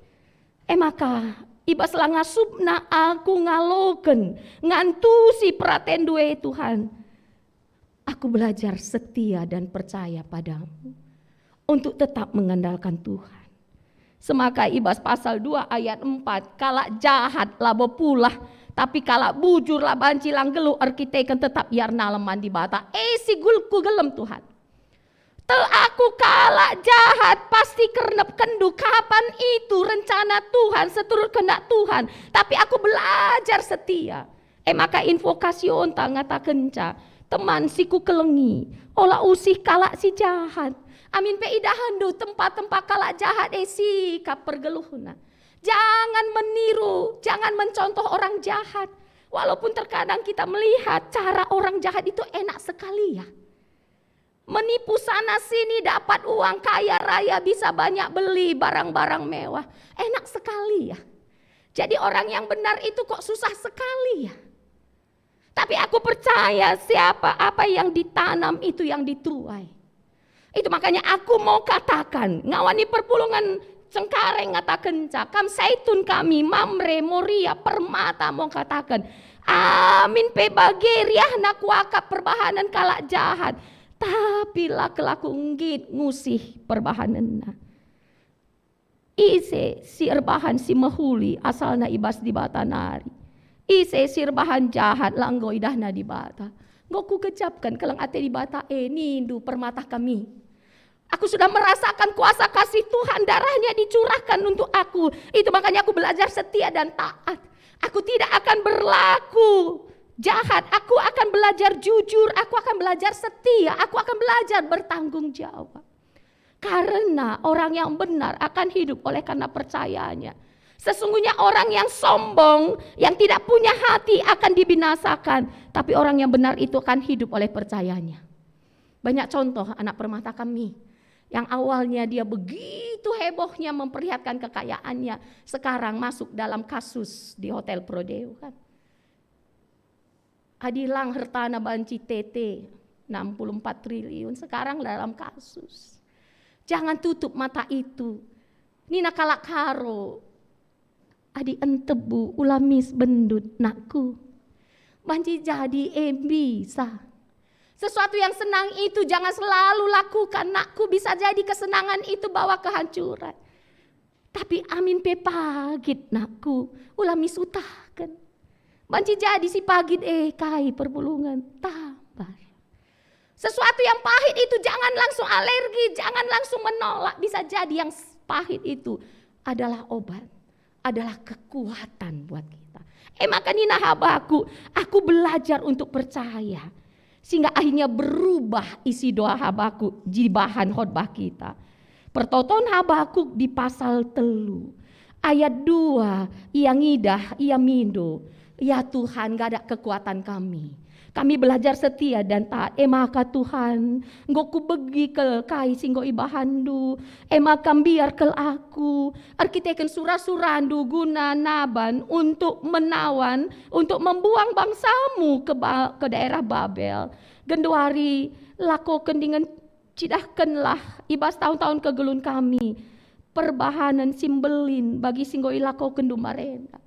E maka, i bas la ngasupna aku ngaloken, ngantusi peratenNdu e Tuhan. Aku belajar setia dan percaya pada-Mu untuk tetap mengandalkan Tuhan. Semaka i bas pasal dua ayat empat, kalak jahat labo pulah, tapi kalak bujur la banci la nggeluh erkiteken tetap ia ernalem man Dibata. E si gul-, kugelem Tuhan. Tek aku kalak jahat pasti kernepkenndu kapan itu rencana Tuhan seturut kehendak Tuhan, tapi aku belajar setia. E maka invokasionta ngatakenca, "Teman si kukelengi, ola usih kalak si jahat." Amin pe idahenndu tempa-tempa kalak jahat e sikap pergeluhna. Jangan meniru, jangan mencontoh orang jahat. Walaupun terkadang kita melihat cara orang jahat itu enak sekali ya. Menipu sana sini, dapat uang kaya raya, bisa banyak beli barang-barang mewah. Enak sekali ya. Jadi orang yang benar itu kok susah sekali ya. Tapi aku percaya siapa, apa yang ditanam itu yang dituai. Itu makanya aku mau katakan, ngawani perpulungen Cengkareng ngatakenca, "Kam saitun kami, Mamre, Moria, permata," mau kataken. Amin pe bage riahna kuakap perbahanen kalak jahat, tapi la kelaku nggit ngusih perbahanenna. Ise si erbahan si mehuli asalna i bas Dibata nari. Ise si erbahan jahat la enggo idahna Dibata. Enggo kugejapken keleng ate Dibata e, nindu permata kami. Aku sudah merasakan kuasa kasih Tuhan, darahnya dicurahkan untuk aku. Itu makanya aku belajar setia dan taat. Aku tidak akan berlaku jahat, aku akan belajar jujur, aku akan belajar setia, aku akan belajar bertanggung jawab. Karena orang yang benar akan hidup oleh karena percayanya. Sesungguhnya orang yang sombong, yang tidak punya hati akan dibinasakan, tapi orang yang benar itu akan hidup oleh percayanya. Banyak contoh anak permata kami yang awalnya dia begitu hebohnya memperlihatkan kekayaannya, sekarang masuk dalam kasus di Hotel Prodeo kan. Adi lang hertana banci T T enam puluh empat triliun, sekarang dalam kasus. Jangan tutup mata itu. Nina kalak Karo, "Adi entebu ula mis bendut, nakku. Banci jadi e bisa. Sesuatu yang senang itu jangan selalu lakukan, nakku, bisa jadi kesenangan itu bawa kehancuran. Tapi amin pe pagit, nakku, ula mis utahken. Banci jadi si pagit e kai perpulungen, tambar. Sesuatu yang pahit itu jangan langsung alergi, jangan langsung menolak. Bisa jadi yang s-, pahit itu adalah obat, adalah kekuatan buat kita." E maka nina Habakuk, "Aku belajar untuk percaya." Sehingga akhirnya berubah isi doa Habakuk jadi bahan khotbah kita. Pertoton Habakuk di pasal telu ayat dua, ia ngidah, ia mindo, "Ya Tuhan, nggak ada kekuatan kami. Kami belajar setia dan taat. E maka Tuhan, enggo kubegi kal kai si enggo ibahanNdu. E maka mbiar kal aku erkiteken sura-suraNdu guna naban untuk menawan, untuk membuang bangsamu ke ba-, ke daerah Babel. Genduari lakoken dingen cidahkenlah i bas tahun-tahun kegeluhen kami perbahanen si mbelin bagi si enggo ilakokenNdu marenda.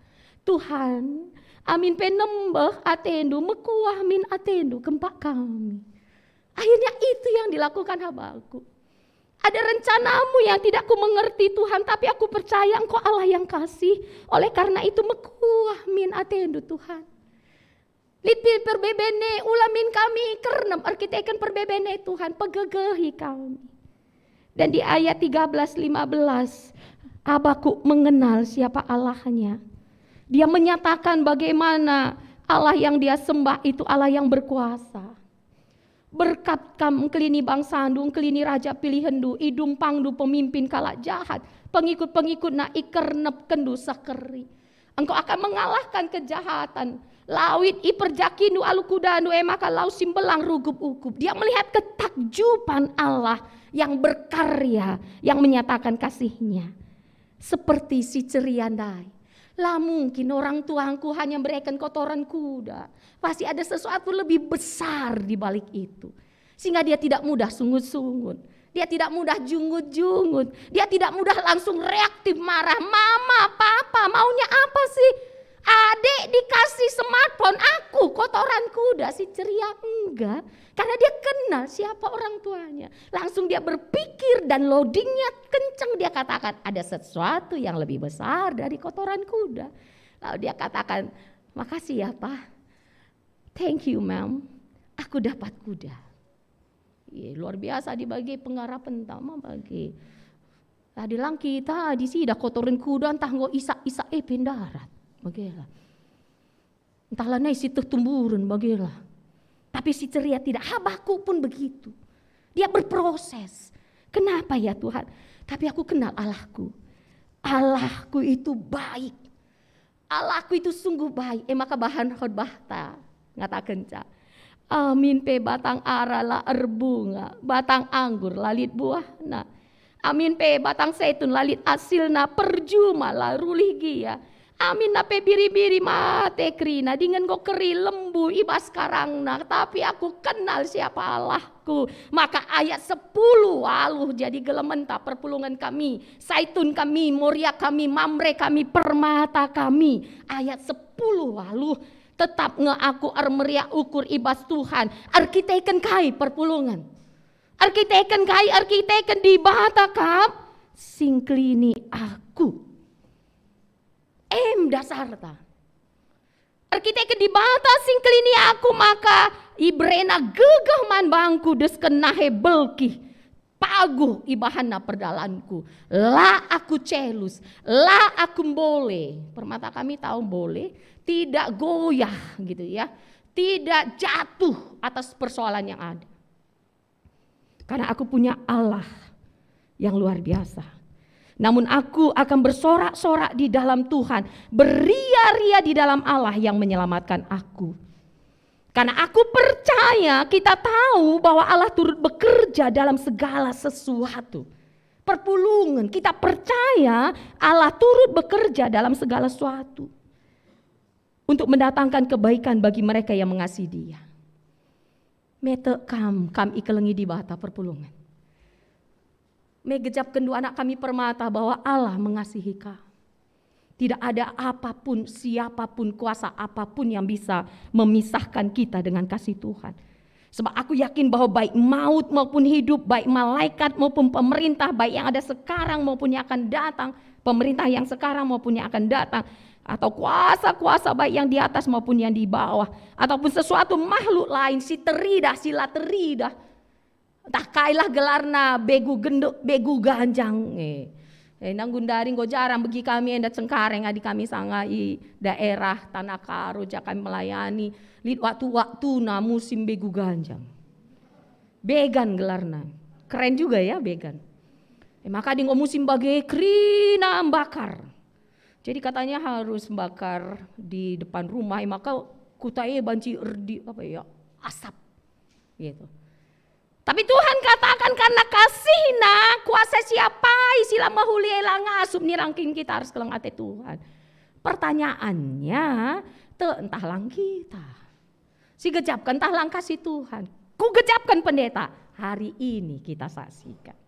Tuhan, amin pe nembeh ateNdu, mekuah min ateNdu kempak kami." Akhirnya itu yang dilakukan Habakuk. "Ada rencanamu yang tidak kumengerti, Tuhan, tapi aku percaya Engkau Allah yang kasih. Oleh karena itu, mekuah min ateNdu, Tuhan." Lit pe perbeben e, ula min kami kernep erkiteken perbeben e, Tuhan, pegegehi kami. Dan di ayat tiga belas lima belas, Habakuk mengenal siapa Allahnya. Dia menyatakan bagaimana Allah yang dia sembah itu Allah yang berkuasa. Berkat kam engkelini bangsandu, engkelini raja pilihenndu, idumpangndu pemimpin kalak jahat, pengikut-pengikutna ikernepkenndu sekeri. Engkau akan mengalahkan kejahatan. Lawit iperjakindu alu kudandu, e maka lau si mbelang rugup-ugup. Dia melihat ketakjupan Allah yang berkarya, yang menyatakan kasih-Nya. Seperti si ceria ndai. La mungkin orang tuangku hanya mereken kotoran kuda. Pasti ada sesuatu lebih besar di balik itu. Sehingga dia tidak mudah sungut-sungut. Dia tidak mudah jungut-jungut. Dia tidak mudah langsung reaktif marah. "Mama, papa, maunya apa sih? Adik dikasih smartphone, aku kotoran kuda." Si ceria enggak. Karena dia kenal siapa orang tuanya. Langsung dia berpikir dan loadingnya kenceng, dia katakan, "Ada sesuatu yang lebih besar dari kotoran kuda." Lalu dia katakan, "Makasih ya, Pak. Thank you, Ma'am. Aku dapat kuda." Ye, luar biasa dibagi pengharapan tama bagi. Tadi lang kita di sida kotoran kuda, ntah enggo isak-isak e pe ndarat. Bagela. Ntah lanai si teh tumburen, bagela. Tapi si ceria tidak. Habakuk pun begitu. Dia berproses. "Kenapa ya, Tuhan? Tapi aku kenal Allahku. Allahku itu baik. Allahku itu sungguh baik." E maka bahan khotbahta ngatakenca, "Amin pe batang ara la erbunga, batang anggur la lit buahna. Amin pe batang setun la lit asilna, perjuma la rulih gia. Amin pe biri-biri mate kerina, dingen enggo keri lembu i bas karangna, tapi aku kenal siapa Allah." Ku, maka ayat sepuluh waluh jadi gelementa perpulungen kami, Saitun kami, Moria kami, Mamre kami, Permata kami. Ayat sepuluh waluh, "Tetap nge aku ermeriah ukur i bas Tuhan." Erkiteken kai perpulungen? Erkiteken kai? Erkiteken Dibata kap singkelini aku. Em dasarta. Erkiteken Dibata singkelini aku, maka iberena gegeh man bangku desken nahe belkih. Paguh ibahanna perdalanku. La aku celus, la aku mbole. Permata kami tahu mbole, tidak goyah gitu ya. Tidak jatuh atas persoalan yang ada. Karena aku punya Allah yang luar biasa. Namun aku akan bersorak-sorak di dalam Tuhan, beria-ria di dalam Allah yang menyelamatkan aku. Karena aku percaya, kita tahu bahwa Allah turut bekerja dalam segala sesuatu. Perpulungen, kita percaya Allah turut bekerja dalam segala sesuatu untuk mendatangkan kebaikan bagi mereka yang mengasihi Dia. Metek kam, kam ikelengi Dibata perpulungen. Megejapkenndu anak kami Permata bahwa Allah mengasihi kam. Tidak ada apapun, siapapun, kuasa apapun yang bisa memisahkan kita dengan kasih Tuhan. Sebab aku yakin bahwa baik maut maupun hidup, baik malaikat maupun pemerintah, baik yang ada sekarang maupun yang akan datang, pemerintah yang sekarang maupun yang akan datang, atau kuasa-kuasa baik yang di atas maupun yang di bawah, ataupun sesuatu makhluk lain, si teridah, si la teridah, ntah kailah gelarna, begu genduk, begu ganjang. Eh. Eh, nanggun dari enggo jarang begi kami enda Cengkareng, adi kami sanga i daerah Tanah Karo, ja kami melayani. Lit waktu-waktuna musim begu ganjang. Began gelarna. Keren juga ya, began. Eh, maka adi enggo musim bage kerina mbakar. Jadi katanya harus mbakar di depan rumah, eh, maka kuta e banci erdi, apa ya, asap. Gitu. Tapi Tuhan katakan, karena kasihna kuasa siapai si la mehuli e la ngasup, nirangkin kita harus keleng ate Tuhan. Pertanyaannya, tek ntah lang kita. Si gejapken ntah lang kasih Tuhan. Ku gejapken pendeta. Hari ini kita saksikan.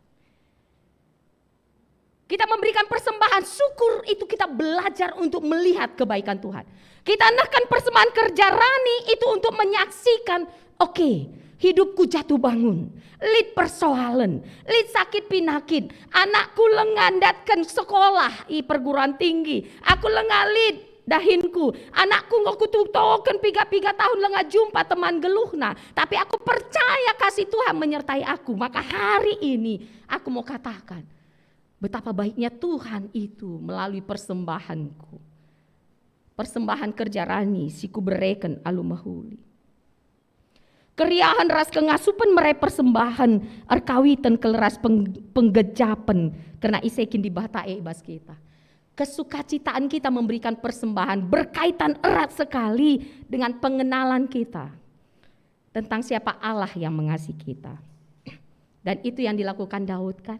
Kita memberikan persembahan syukur, itu kita belajar untuk melihat kebaikan Tuhan. Kita nehken persembahan kerja rani itu untuk menyaksikan, oke, hidupku jatuh bangun, lit persoalen, lit sakit pinakit, anakku lenga ndatken sekolah i perguruan tinggi, aku lenga lit Dahinku, anakku enggo kutotoken piga-piga tahun langa jumpa teman geluhna, tapi aku percaya kasih Tuhan menyertai aku. Maka hari ini aku mau katakan, betapa baiknya Tuhan itu melalui persembahanku. Persembahan kerja rani si kubereken alu mehuli. Keriahen ras kengasupen mere persembahen erkawiten kal ras peng-, penggejapen kerna ise kin Dibata e i bas kita. Kesukacitaan kita memberikan persembahan berkaitan erat sekali dengan pengenalan kita tentang siapa Allah yang mengasihi kita. Dan itu yang dilakukan Daud, kan?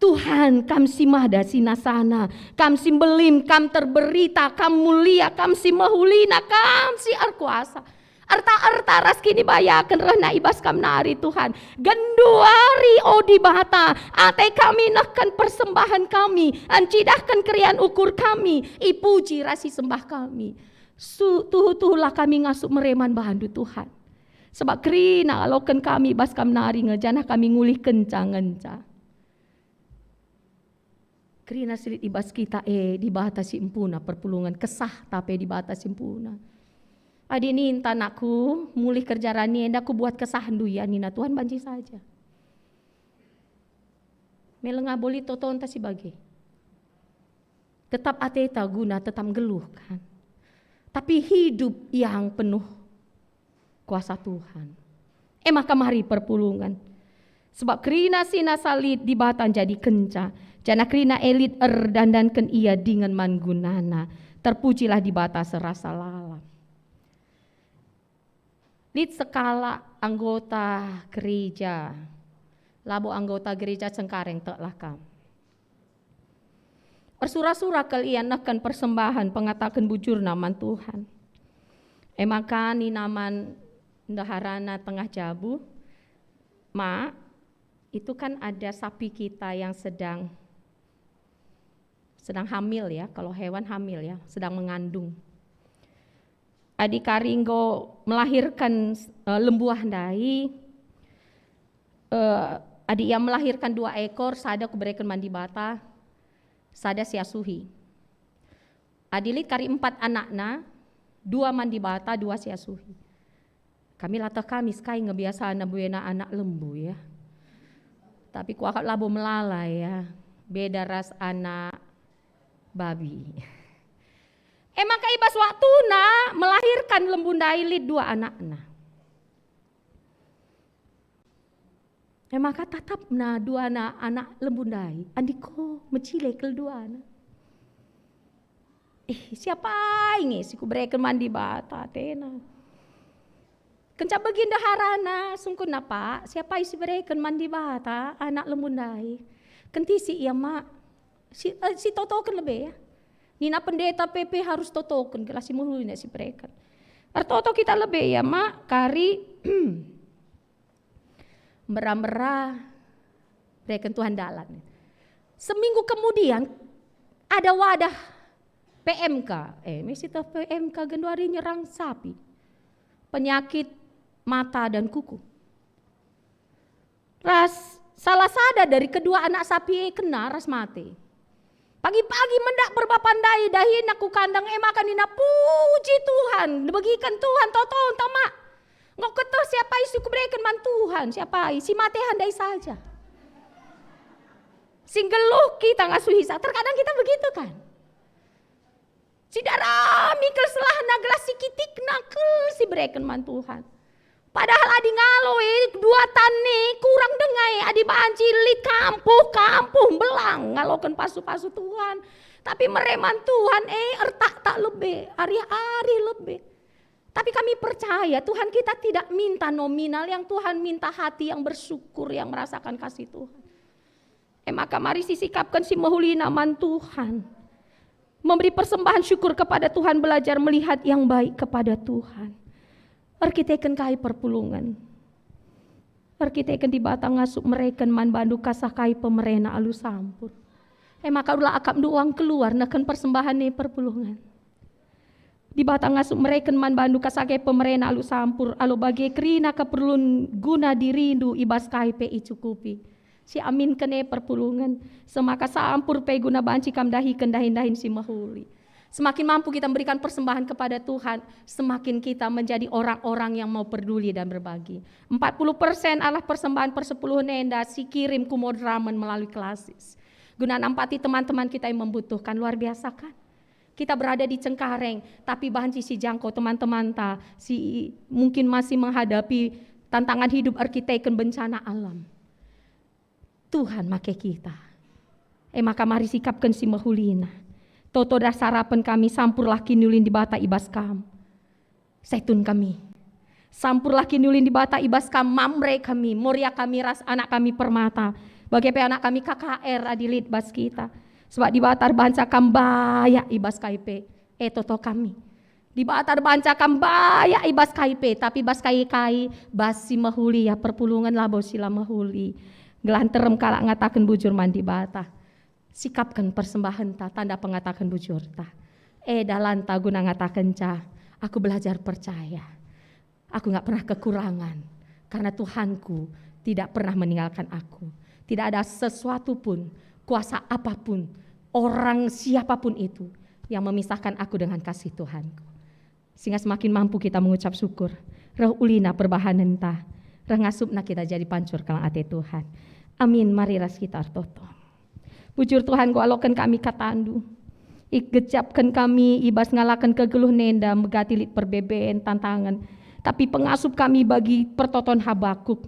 Tuhan, Kam si mada sinasana, Kam si mbelin, Kam terberita, Kam mulia, Kam si mehulina, Kam si erkuasa. Erta-erta ras kinibayaken rehna i bas Kam nari, Tuhan. Genduari, o Dibata, ate kami nehken persembahen kami, encidahken keriahen ukur kami, ipuji ras isembah kami. Su-, tuhu-tuhulah kami ngasup mere man bandu, Tuhan. Sebab kerina ngaloken kami i bas Kam nari nge, janah kami ngulih kenca ngenca. Kerina si lit i bas kita e, Dibata si empuna perpulungen, kesah ta pe Dibata si empuna. Adi ninta anakku, mulih kerja rani enda kubuat kesahndu ia, nina Tuhan banci saja. Meleng abo lit totonta si bage. Tetap ateta guna tetap nggeluh, kan. Tapi hidup yang penuh kuasa Tuhan. E maka mari perpulungen. Sebab kerina si nasa lit Dibata njadikenca, janah kerina e lit erdandanken ia dingen man gunana. Terpujilah Dibata serasa lalap. Lit sekalak anggota gereja, labo anggota gereja Cengkareng, teklah kam. Ersura-sura kal ia nehken persembahen pengataken bujurna man Tuhan. E maka nina man ndeharana tengah jabu, "Mak, itu kan ada sapi kita yang sedang, sedang hamil ya, kalau hewan hamil ya, sedang mengandung. Adi kari enggo melahirkan, eh, lembuah ndai, eh, adi ia melahirkan dua ekor, sada kubereken man Dibata, sada siasuhi. Adi lit kari empat anakna, dua man Dibata, dua siasuhi." Kami latah kami sekai ngebiasana buena anak lembu, ya. Tapi kuakap labo melala, ya. Beda ras anak babi. E maka i bas waktuna melahirkan lembu ndai lit dua anakna. E maka tatapna duana anak lembu ndai, andiko mecile kal duana. "Eh, siapai nge si kubereken man Dibata?" atena. Kenca begi ndeharana, sungkunna, "Pak, siapai si bereken man Dibata anak lembu ndai?" "Kentisi ia, Mak. Si, eh, si totoken lebe, ya." Nina pendeta pe, pe harus totoken, gelah si mehuli ndak si bereken. Ertoto kita lebe, ya, Mak, kari mera-mera, bereken Tuhan dalan. Seminggu kemudian, ada wadah P M K. Eh, mesi teh P M K genduari nyerang sapi. Penyakit mata dan kuku. Ras salah sada dari kedua anak sapi e kena ras mate. Pagi-pagi mendak perbapan ndai, dahina ku kandang, e maka nina, "Puji Tuhan, begiken Tuhan totonta, Mak. Enggo keteh siapai si kubereken man Tuhan, siapai si mate handai saja." Si nggeluh kita ngasuhi sa-, terkadang kita begitu, kan? Si darami kal selahna gelah si kitikna kal si bereken man Tuhan. Padahal adi ngalo e dua tan e kurang denga e, adi banci lit kampuh-kampuh mbelang ngaloken pasu-pasu Tuhan. Tapi mere man Tuhan e ertaktak lebe, arih-arih lebe. Tapi kami percaya Tuhan kita tidak minta nominal, yang Tuhan minta hati yang bersyukur, yang merasakan kasih Tuhan. E maka mari sisikapken si mehulina man Tuhan. Memberi persembahan syukur kepada Tuhan, belajar melihat yang baik kepada Tuhan. Erkiteken kai perpulungen? Erkiteken Dibata ngasup mereken man bandu kasah kai pemerena alu sampur. E maka ula akapndu uang keluar neken persembahan e perpulungen. Dibata ngasup mereken man bandu kasah kai pemerena alu sampur, alu bage kerina keperlun guna dirindu i bas kai pe icukupi. Si aminken e perpulungen, semaka sampur pe guna banci kam dahiken dahin-dahin si mehuli. Semakin mampu kita memberikan persembahan kepada Tuhan, semakin kita menjadi orang-orang yang mau peduli dan berbagi. Empat puluh persen arah persembahan persepuluhen enda si kirim ku Madramen melalui klasis. Guna nampati teman-teman kita yang membutuhkan, luar biasa kan? Kita berada di Cengkareng, tapi banci sijangkau teman-temanta si mungkin masih menghadapi tantangan hidup erkiteken bencana alam. Tuhan make kita. E maka mari sikapken si mehulina. Toto dah sarapen kami, sampurlah kiniulin Dibata i bas kam. Saitun kami. Sampurlah kiniulin Dibata i bas kam, Mamre kami, Moria kami ras anak kami Permata. Bage pe anak kami K K R adi lit bas kita. Sebab Dibata erbanca kam bayak i bas kai pe. E toto kami. Dibata erbanca kam bayak i bas kai pe, tapi bas kai-kai, bas si mehuli ia perpulungen labo si la mehuli. Gelah nterem kalak ngataken bujur man Dibata. Sikapken persembahenta tanda pengataken bujurta. E dalanta guna ngatakenca, aku belajar percaya. Aku nggak pernah kekurangan, karena Tuhanku tidak pernah meninggalkan aku. Tidak ada sesuatu pun, kuasa apapun, orang siapapun itu yang memisahkan aku dengan kasih Tuhanku. Sehingga semakin mampu kita mengucap syukur, reh ulina perbahanenta, reh ngasupna kita jadi pancur keleng ate Tuhan. Amin. Mari ras kita ertoto. Bujur Tuhan, enggo aloken kami kataNdu. Igejapken kami i bas ngalaken kegeluhen enda, megati lit perbeben, tantangen. Tapi pengasup kami bagi pertoton Habakuk.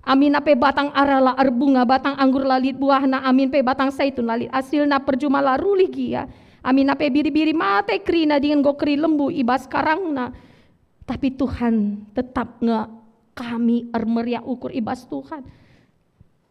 Aminna pe batang ara la erbunga, batang anggur la lit buahna, amin pe batang saitun la lit asilna, perjuma la rulih gia. Aminna pe biri-biri mate kerina dingen enggo keri lembu i bas karangna. Tapi Tuhan, tetap nge kami ermeriah ukur i bas Tuhan.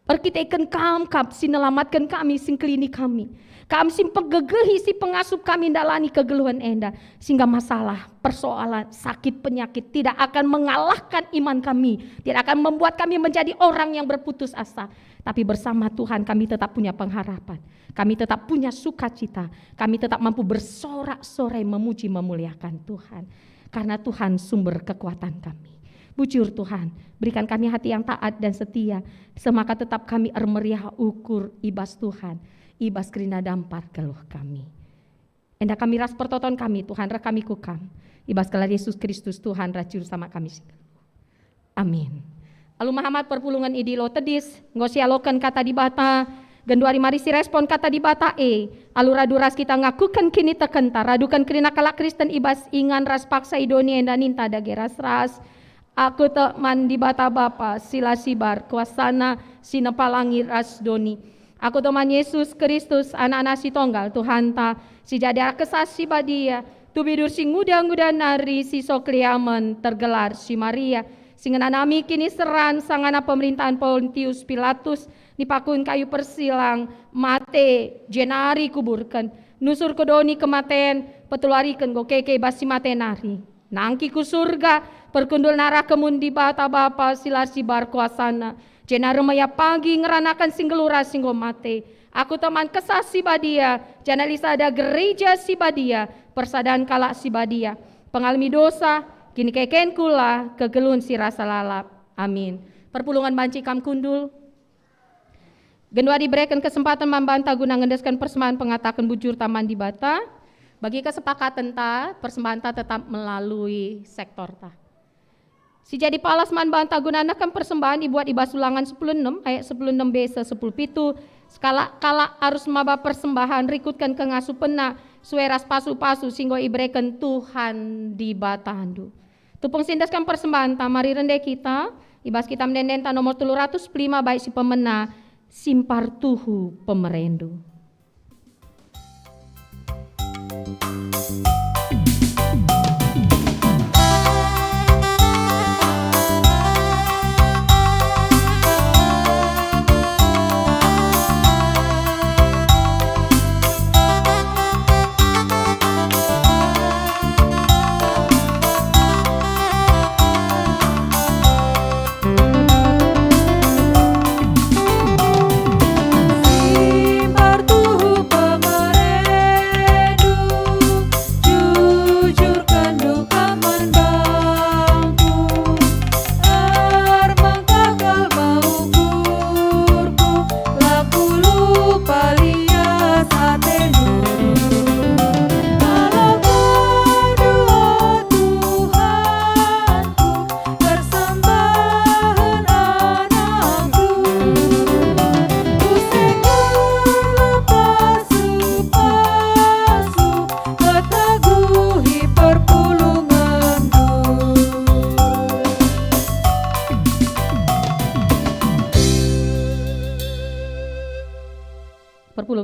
Erkiteken Kam kap si nelamatken kami, si ngkelini kami. Kam si mpegegehi, si pengasup kami ndalani kegeluhen enda, sehingga masalah, persoalan, sakit, penyakit tidak akan mengalahkan iman kami, tidak akan membuat kami menjadi orang yang berputus asa. Tapi bersama Tuhan kami tetap punya pengharapan, kami tetap punya sukacita, kami tetap mampu bersorak-sorai memuji memuliakan Tuhan. Karena Tuhan sumber kekuatan kami. Bujur Tuhan, berikan kami hati yang taat dan setia, semaka tetap kami ermeriah ukur i bas Tuhan, i bas kerina dampar geluh kami. Enda kami ras pertoton kami, Tuhan, reh kami ku Kam, i bas gelar Yesus Kristus, Tuhan ras Juru Selamat kami si nggeluh. Amin. Alu mehamat perpulungen idilo tedis, enggo sialoken Kata Dibata, genduari mari sirespon Kata Dibata e, alu radu ras kita ngakuken kinitekenta, raduken kerina kalak Kristen i bas ingan ras paksa i doni enda ninta dage ras-ras. Aku tek man Dibata Bapa, si la sibar, kuasaNa si nepa langi ras doni. Aku tek man Yesus Kristus, AnakNa si Tonggal, Tuhanta, si jadi arah Kesah Si Badia, tubi dur si nguda-nguda nari, si so keliamen, tergelar si Maria, si ngenanami kiniseran sangana pemerintahen Pontius Pilatus, dipakun kayu persilang, mate, jenari kuburken, nusur ku doni kematen, peteluariken enggo keke i bas si mate nari. Nangki ku Surga, perkundul narah kemun Dibata Bapa si la sibar kuasaNa, jenari maya pagi ngeranaken si nggeluh ras si enggo mate. Aku tek man Kesah Si Badia, janah lit sada Gereja Si Badia, persadan kalak si badia, pengalemi dosa, kinikeken kula, kegeluhen si rasa lalap. Amin. Perpulungen banci kam kundul. Genduari ibereken kesempaten man banta guna ngendesken persembahen pengataken bujurta man Dibata. Bagi kesepakatenta, persembahenta tetap melalui sektorta. Si jadi palas man banta guna nehken persembahen ibuat i bas Ulangen sepuluh enem ayat sepuluh enem B seh sepuluh pitu, sekalak kalak arus maba persembahen rikutken kengasupenna sue ras pasu-pasu si enggo ibereken Tuhan Dibatandu. Tupung si endesken persembahenta, mari rende kita i bas kitab ende-endenta nomor telu ratus lima bait si pemena, Simpar Tuhu Pemerendu.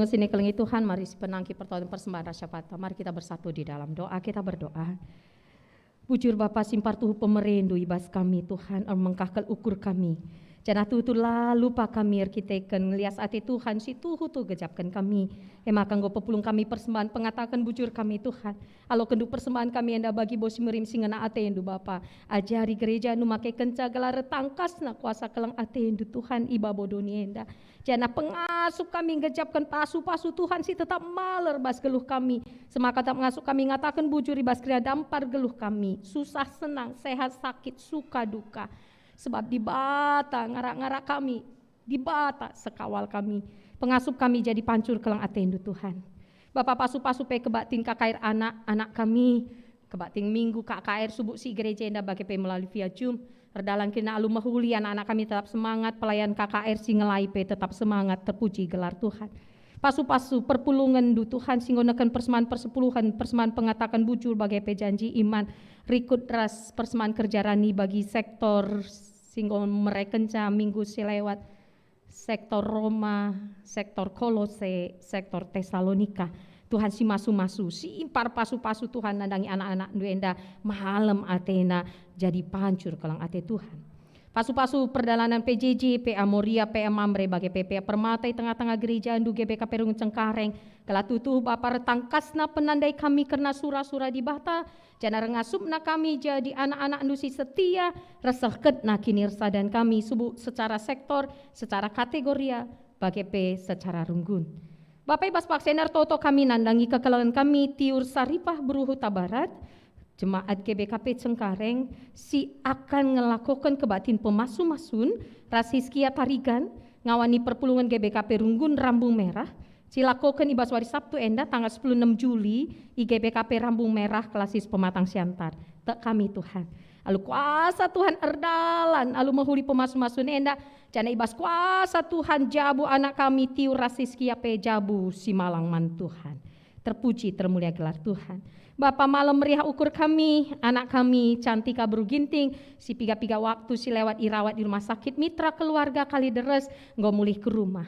Sini kelengi Tuhan, mari sipenangki pertoton persembahan ras syafaat. Mari kita bersatu di dalam doa, kita berdoa. Bujur Bapa si mpartuhu pemereNdu i bas kami, Tuhan, ermengkah kal ukur kami. Janah tuhu la lupa kami erkiteken ngelias ate Tuhan si tuhu-tuhu gejapken kami. E maka enggo pepulung kami persembahan pengataken bujur kami, Tuhan. Alokendu persembahan kami enda bagi bos si merim si ngena ateNdu, Bapa. Ajari gerejaNdu make kenca gelar tangkasna kuasa keleng ateNdu, Tuhan, i babo doni enda. Janah pengasup kami nggejapken pasu-pasu Tuhan si tetap maler bas geluh kami. Semaka tetap ngasup kami ngataken bujur i bas kerina dampar geluh kami, susah senang, sehat sakit, suka duka. Sebab Dibata ngarak-ngarak kami, Dibata sekawal kami. Pengasup kami jadi pancur keleng ateNdu, Tuhan. Bapa, pasu-pasu pe kebaktin K K R anak, anak kami, kebaktin minggu K K R subuk si gereja enda bage pe melalui via Zoom. Erdalan kerina alu mehuli anak-anak kami tetap semangat, pelayan K K R si ngelai pe tetap semangat, terpuji gelar Tuhan. Pasu-pasu perpulungenNdu Tuhan, si enggo neken persembahan persepuluhen, persembahan pengataken bujur bage pe janji iman, rikut ras persembahan kerja rani bagi sektor si enggo merekenca minggu si lewat, sektor Roma, sektor Kolose, sektor Tesalonika. Tuhan si masu-masu, si impar pasu-pasu Tuhan nandangi anak-anakNdu enda malem atena jadi pancur keleng ate Tuhan. Pasu-pasu perdalanan P J J, P A Moria, P A Mamre bage pe P A Permata i tengah-tengah gerejaNdu G B K P Rungun Cengkareng, gelah tuhu Bapa ertangkasna penandai kami kerna sura-sura Dibata, janah ngasupna kami jadi anak-anakNdu si setia, resehkenna kinirsadan kami subuk secara sektor, secara kategoria, bage pe secara runggun. Bapa, i bas paksa enda ertoto kami nandangi kekelengen kami Tiur Saripah Beru Huta Barat, Jemaat G B K P Cengkareng si akan ngelakoken kebaktin pemasu-masun ras Hizkia Tarigan ngawani perpulungen G B K P Runggun Rambung Merah, si lakoken i bas wari Sabtu enda tanggal sepuluh enem Juli i G B K P Rambung Merah, Klasis Pematang Siantar. Tek kami, Tuhan. Alu kuasa Tuhan erdalan, alu mehuli pemasu-masun enda, janah i bas kuasa Tuhan jabu anak kami Tiur ras Hizkia pe jabu si malang man Tuhan. Terpuji, termulia gelar Tuhan. Bapa, malem meriah ukur kami, anak kami, Cantika Beru Ginting, si piga-piga waktu si lewat irawat i rumah sakit Mitra Keluarga Kalideres, enggo mulih ke rumah.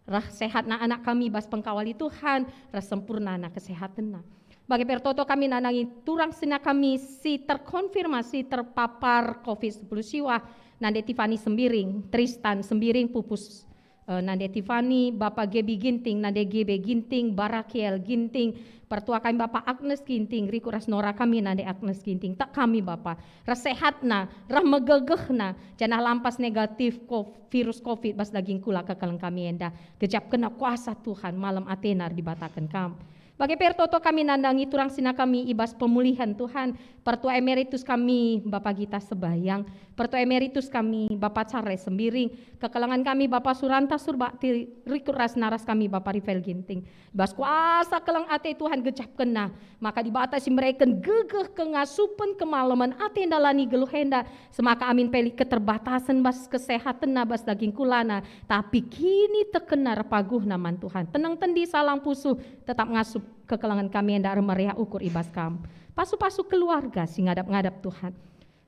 Reh sehatna anak kami bas pengkawali Tuhan, reh sempurnana kesehatenna. Bage pe ertoto kami nandangi turang senina kami si terkonfirmasi terpapar covid sepuluh siwah, Nande Tifani Sembiring, Tristan Sembiring, pupus, eh, Nande Tifani, Bapa Gebi Ginting, Nande Gebe Ginting, Barakiel Ginting, pertua kami Bapa Agnes Ginting, rikut ras nora kami Nande Agnes Ginting. Tek kami Bapa, reh sehatna, reh megegehna, janah lampas negatif ko-, virus covid bas daging kula kekelengen kami enda. Gejapkenna kuasa Tuhan, malem atena erdibataken kam. Bage pe ertoto kami nandangi turang senina kami i bas pemulihen Tuhan, Pertua Emeritus kami Bapa Gita Sebayang, Pertua Emeritus kami Bapa Charles Sembiring, kekelengen kami Bapa Suranta Surbakti, rikut ras naras kami Bapa Rifael Ginting. Bas kuasa keleng ate Tuhan gejapkenna, maka Dibata si mereken gegeh, kengasupen, kemalemen ate ndalani geluh enda, semaka amin pe lit keterbatasen bas kesehatenna bas daging kulana, tapi kinitekenna erpaguhna man Tuhan. Teneng tendi salang pusuh, tetap ngasup kekelengen kami enda ermeriah ukur i bas Kam. Pasu-pasu keluarga si ngadap-ngadap Tuhan.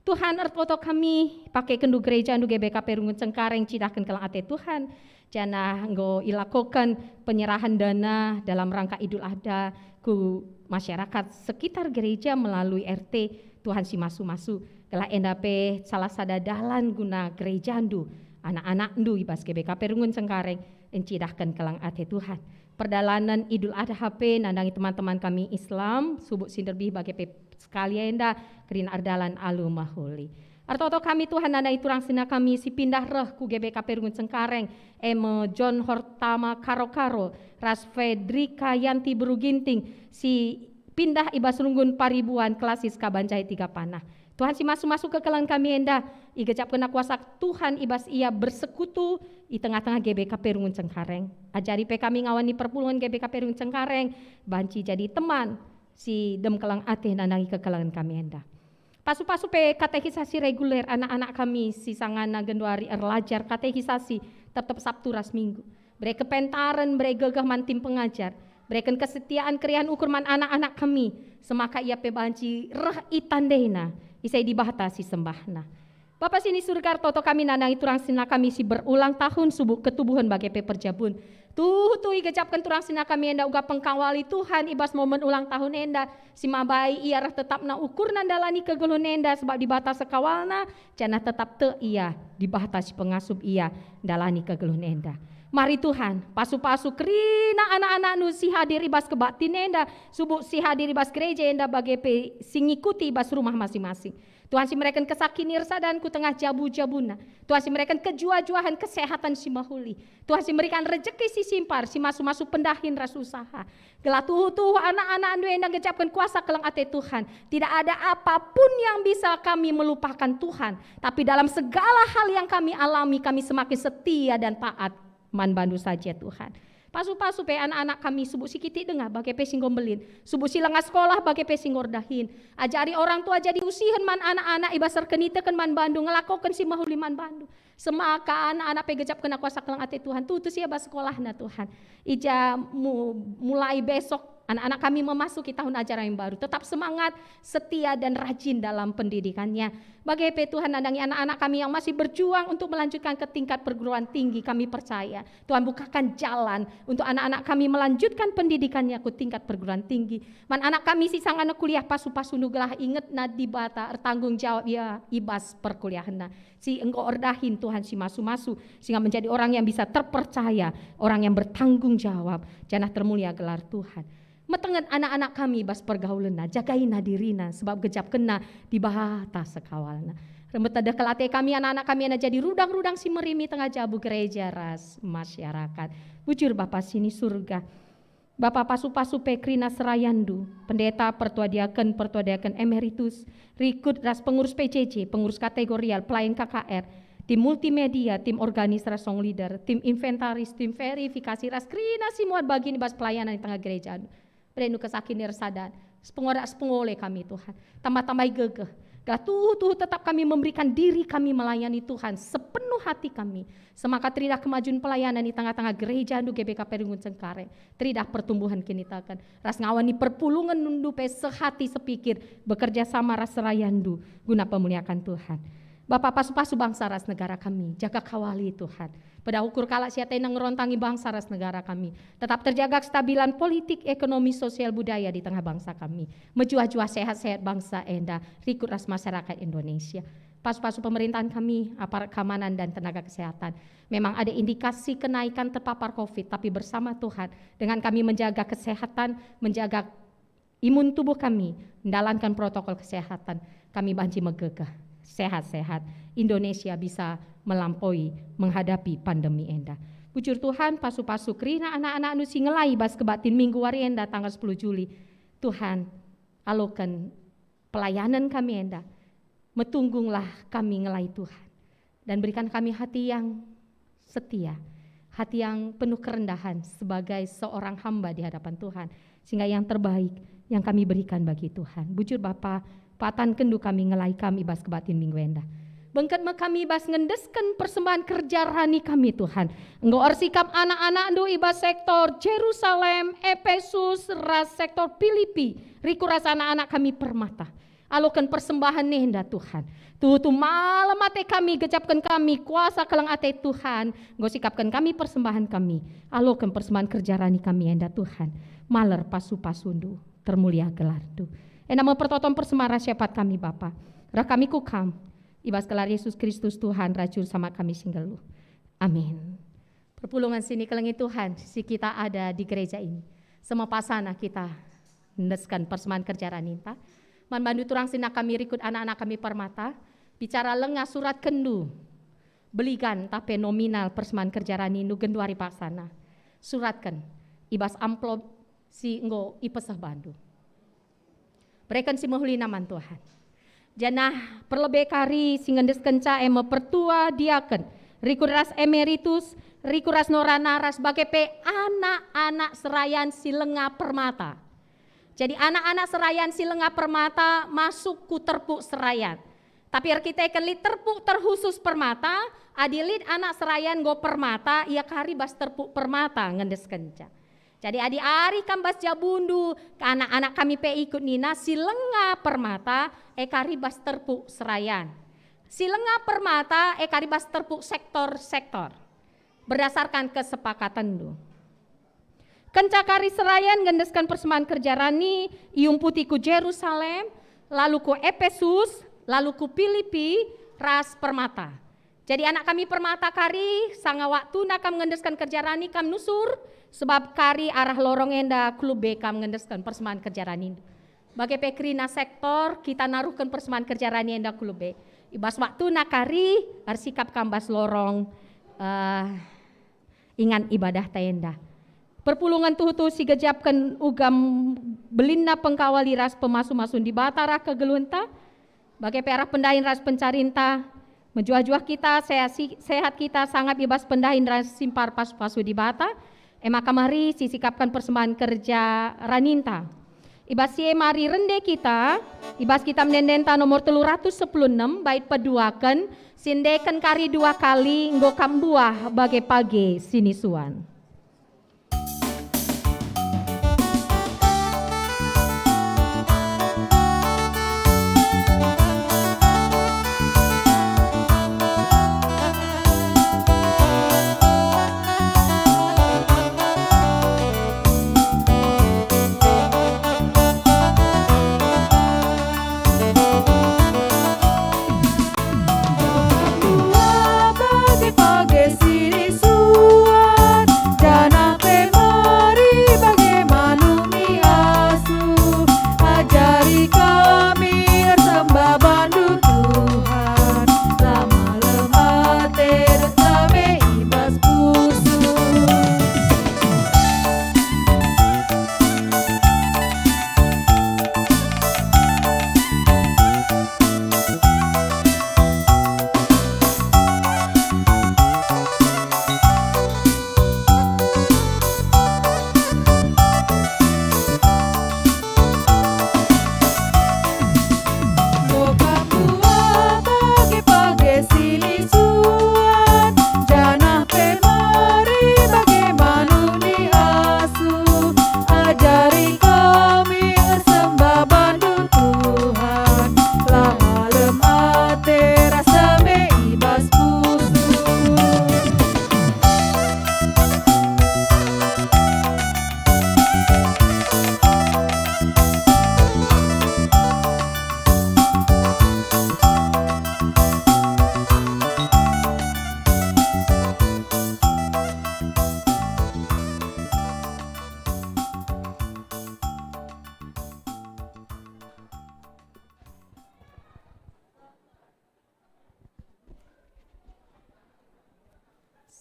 Tuhan, ertoto kami, pakekenNdu gerejaNdu G B K P Runggun Cengkareng cidahken keleng ate Tuhan, janah enggo ilakoken penyerahan dana dalam rangka Idul Adha ku masyarakat sekitar gereja melalui R T. Tuhan si masu-masu, gelah enda pe salah sada dalan guna gerejaNdu, anak-anakNdu i bas G B K P Runggun Cengkareng, encidahken keleng ate Tuhan. Perdalanen Idul Adha pe nandangi teman-teman kami Islam, subuk si nderbih bage pe sekali enda kerina erdalan alu mehuli. Ertoto kami Tuhan nandangi turang senina kami si pindah reh ku G B K P Runggun Cengkareng, e me John Hortama Karo-Karo, ras Fedrika Yanti Beru Ginting, si pindah i bas runggun Paribuan Klasis Kabanjai Tiga Panah. Tuhan si masu-masu kekelengen kami enda, igejapkenna kuasa Tuhan i bas ia bersekutu i tengah-tengah G B K P Runggun Cengkareng. Ajari pe kami ngawani perpulungen G B K P Runggun Cengkareng, banci jadi teman si dem keleng ate nandangi kekelengen kami enda. Pasu-pasu pe katekisasi reguler anak-anak kami si sangana genduari erlajar katekisasi tep-tep Sabtu ras Minggu. Bere kepentaren, bere gegeh man tim pengajar. Bereken kesetiaan keriahen ukur man anak-anak kami, semaka ia pe banci reh itandena, ise Dibata si sembahna. Bapa sini Surga, ertoto kami nandangi turang senina kami si berulang tahun subuk ketubuhen bage pe perjabun. Tuhu-tuhu igejapken turang senina kami enda uga pengkawali Tuhan i bas momen ulang tahun enda, si mabai ia reh tetapna ukurna ndalani kegeluhen enda, sebab Dibata sekawalna, janah tetap tek ia, Dibata si pengasup ia ndalani kegeluhen enda. Mari Tuhan, pasu-pasu kerina anak-anakNdu si hadir i bas kebaktin enda, subuk si hadir i bas gereja enda bage pe si ngikuti i bas rumah masing-masing. Tuhan si mereken kesakinirsadan ku tengah jabu-jabuna. Tuhan si mereken kejuah-juahen kesehatan si mehuli. Tuhan si merikan rejeki si simpar, si masu-masu pendahin ras usaha. Gelah tuhu-tuhu anak-anakNdu enda ngejapken kuasa keleng ate Tuhan. Tidak ada apapun yang bisa kami melupakan Tuhan. Tapi dalam segala hal yang kami alami, kami semakin setia dan taat man bandu saja, Tuhan. Pasu-pasu pe anak-anak kami, subuk si kitik denga bage pe si enggo mbelin, subuk si langa sekolah bage pe si enggo erdahin. Ajari orang tua jadi usihen man anak-anak i bas erkiniteken man bandu, ngelakoken si mehuli man bandu. Semaka anak-anak pe gejapkenna kuasa keleng ate Tuhan, tutus ia bas sekolahna Tuhan. I ja mu-, mulai besok anak-anak kami memasuki tahun ajaran yang baru, tetap semangat, setia dan rajin dalam pendidikannya. Bage pe Tuhan nandangi anak-anak kami yang masih berjuang untuk melanjutkan ke tingkat perguruan tinggi, kami percaya Tuhan bukakan jalan untuk anak-anak kami melanjutkan pendidikannya ku tingkat perguruan tinggi. Man anak kami si sangana kuliah, pasu-pasu-Ndu gelah ingetna Dibata, ertanggung jawab ia i bas perkuliahenna. Si enggo erdahin Tuhan si masu-masu, sehingga menjadi orang yang bisa terpercaya, orang yang bertanggung jawab, janah termulia gelar Tuhan. Metenget anak-anak kami bas pergaulenna, jagaina dirina, sebab gejapkenna Dibata sekawalna. Rembet tedeh kal ate kami, anak-anak kami enda jadi rudang-rudang si merimi tengah jabu gereja ras masyarakat. Bujur Bapa sini Surga, Bapa pasu-pasu pe kerina serayanNdu, pendeta, pertua diaken, pertua diaken emeritus, rikut ras pengurus P J J, pengurus kategorial, pelayan K K R, tim multimedia, tim organis ras song leader, tim inventaris, tim verifikasi, ras kerina si muat bagin i bas pelayanan i tengah gerejaNdu. Berendu kesakinirsadan, ras pengora ras pengole kami, Tuhan. Tambah-tambahi gegeh. Gelah tuhu-tuhu tetap kami memberikan diri kami melayani Tuhan sepenuh hati kami. Semaka teridah kemajuan pelayanan di tengah-tengah gerejaNdu G B K P Runggun Cengkareng. Teridah pertumbuhan kinitaken. Ras ngawani perpulungenNdu pe sehati sepikir, bekerja sama ras serayanNdu guna pemuliakan Tuhan. Bapa pasu-pasu bangsa ras negara kami, jaga kawali Tuhan. Peda ukur kalak si atena ngerontangi bangsa ras negara kami. Tetap terjaga kestabilan politik, ekonomi, sosial, budaya di tengah bangsa kami. Mejuah-juah sehat-sehat bangsa enda, rikut ras masyarakat Indonesia. Pasu-pasu pemerintahan kami, aparat keamanan dan tenaga kesehatan. Memang ada indikasi kenaikan terpapar covid, tapi bersama Tuhan, dengan kami menjaga kesehatan, menjaga imun tubuh kami, menjalankan protokol kesehatan, kami banci megegeh, sehat-sehat. Indonesia bisa melampaui menghadapi pandemi enda. Bujur Tuhan, pasu-pasu kerina anak-anakNdu si ngelai bas kebaktin minggu wari enda tanggal sepuluh Juli. Tuhan, aloken pelayanan kami enda, metunggunglah kami ngelai Tuhan. Dan berikan kami hati yang setia, hati yang penuh kerendahan sebagai seorang hamba di hadapan Tuhan, sehingga yang terbaik yang kami berikan bagi Tuhan. Bujur Bapa, patankenNdu kami ngelai kami bas kebaktin minggu enda. Bengket me kami bas ngendesken persembahan kerja rani kami, Tuhan. Enggo ersikap anak-anakNdu i bas sektor Jerusalem, Epesus, ras sektor Pilipi, rikut ras anak-anak kami Permata. Aloken persembahan enda, Tuhan. Tuhu-tuhu malem ate kami, gejapken kami, kuasa keleng ate Tuhan, enggo sikapken kami persembahan kami. Aloken persembahan kerja rani kami enda, Tuhan. Maler pasu-pasuNdu, termulia gelarNdu. Enda me pertoton persembahan ras syafaat kami, Bapa. Reh kami ku Kam, i bas gelar Yesus Kristus, Tuhan ras Juru Selamat kami si nggeluh. Amin. Perpulungen si nikelengi Tuhan, si kita ada di gereja ini. Semepasana kita ngendesken persembahan kerja raninta. Man bandu turang senina kami rikut anak-anak kami Permata, bicara lengah suratkenndu beligan tah pe nominal persembahan kerja ranindu genduari paksana. Suratken i bas amplop si enggo ipeseh bandu. Bereken si mehulina man Tuhan. Janah perlebe kari si ngendeskenca e me pertua diaken, rikut ras emeritus, rikut ras norana ras bage pe anak-anak serayan si langa Permata. Jadi anak-anak serayan si langa Permata masuk ku terpuk serayan. Tapi erkiteken lit terpuk terkhusus Permata, adi lit anak serayan enggo Permata, ia kari bas terpuk Permata ngendeskenca. Jadi adi arih kam bas jabundu, anak-anak kami pe ikut nina si langa Permata, e kari bas terpuk serayan. Si langa permata e kari bas terpuk sektor-sektor, berdasarkan kesepakatenndu. Kenca kari serayan ngendesken persembahen kerja rani, iumputi ku Jerusalem, lalu ku Epesus, lalu ku Pilipi, ras permata. Jadi anak kami permata kari, sanga waktuna kam ngendesken kerja rani kam nusur, sebab kari arah lorong enda ku lebe kam ngendesken persembahen kerja rani. Bage pe kerina sektor, kita naruhken persembahen kerja rani enda ku lebe. I bas waktuna kari, ersikap kam bas lorong, eh, ingan ibadahta enda. Perpulungen tuhu-tuhu sigejapken uga m-, belinna pengkawali ras pemasu-masun Dibata arah kegeluhenta, bage pe arah pendahin ras pencarinta, mejuah-juah kita, sehat si-, sehat kita, sangap i bas pendahin ras simpar pasu-pasu Dibata, e maka mari sisikapken persembahen kerja raninta. I bas si e mari rende kita, i bas Kitab Ende-endenta nomor telu ratus sepuluh enem, bait peduaken, si endeken kari dua kali, enggo kam mbuah bage page si nisuan. Bage-bage si nisuan, janah pe meri bage manuk ni asu. Ajari kami ersembah bandu Tuhan, la malem ate ras dame i bas pusuh. Bage-bage si nisuan, janah pe meri bage manuk ni asu. Ajari kami ersembah bandu Tuhan, la malem ate ras dame i bas pusuh.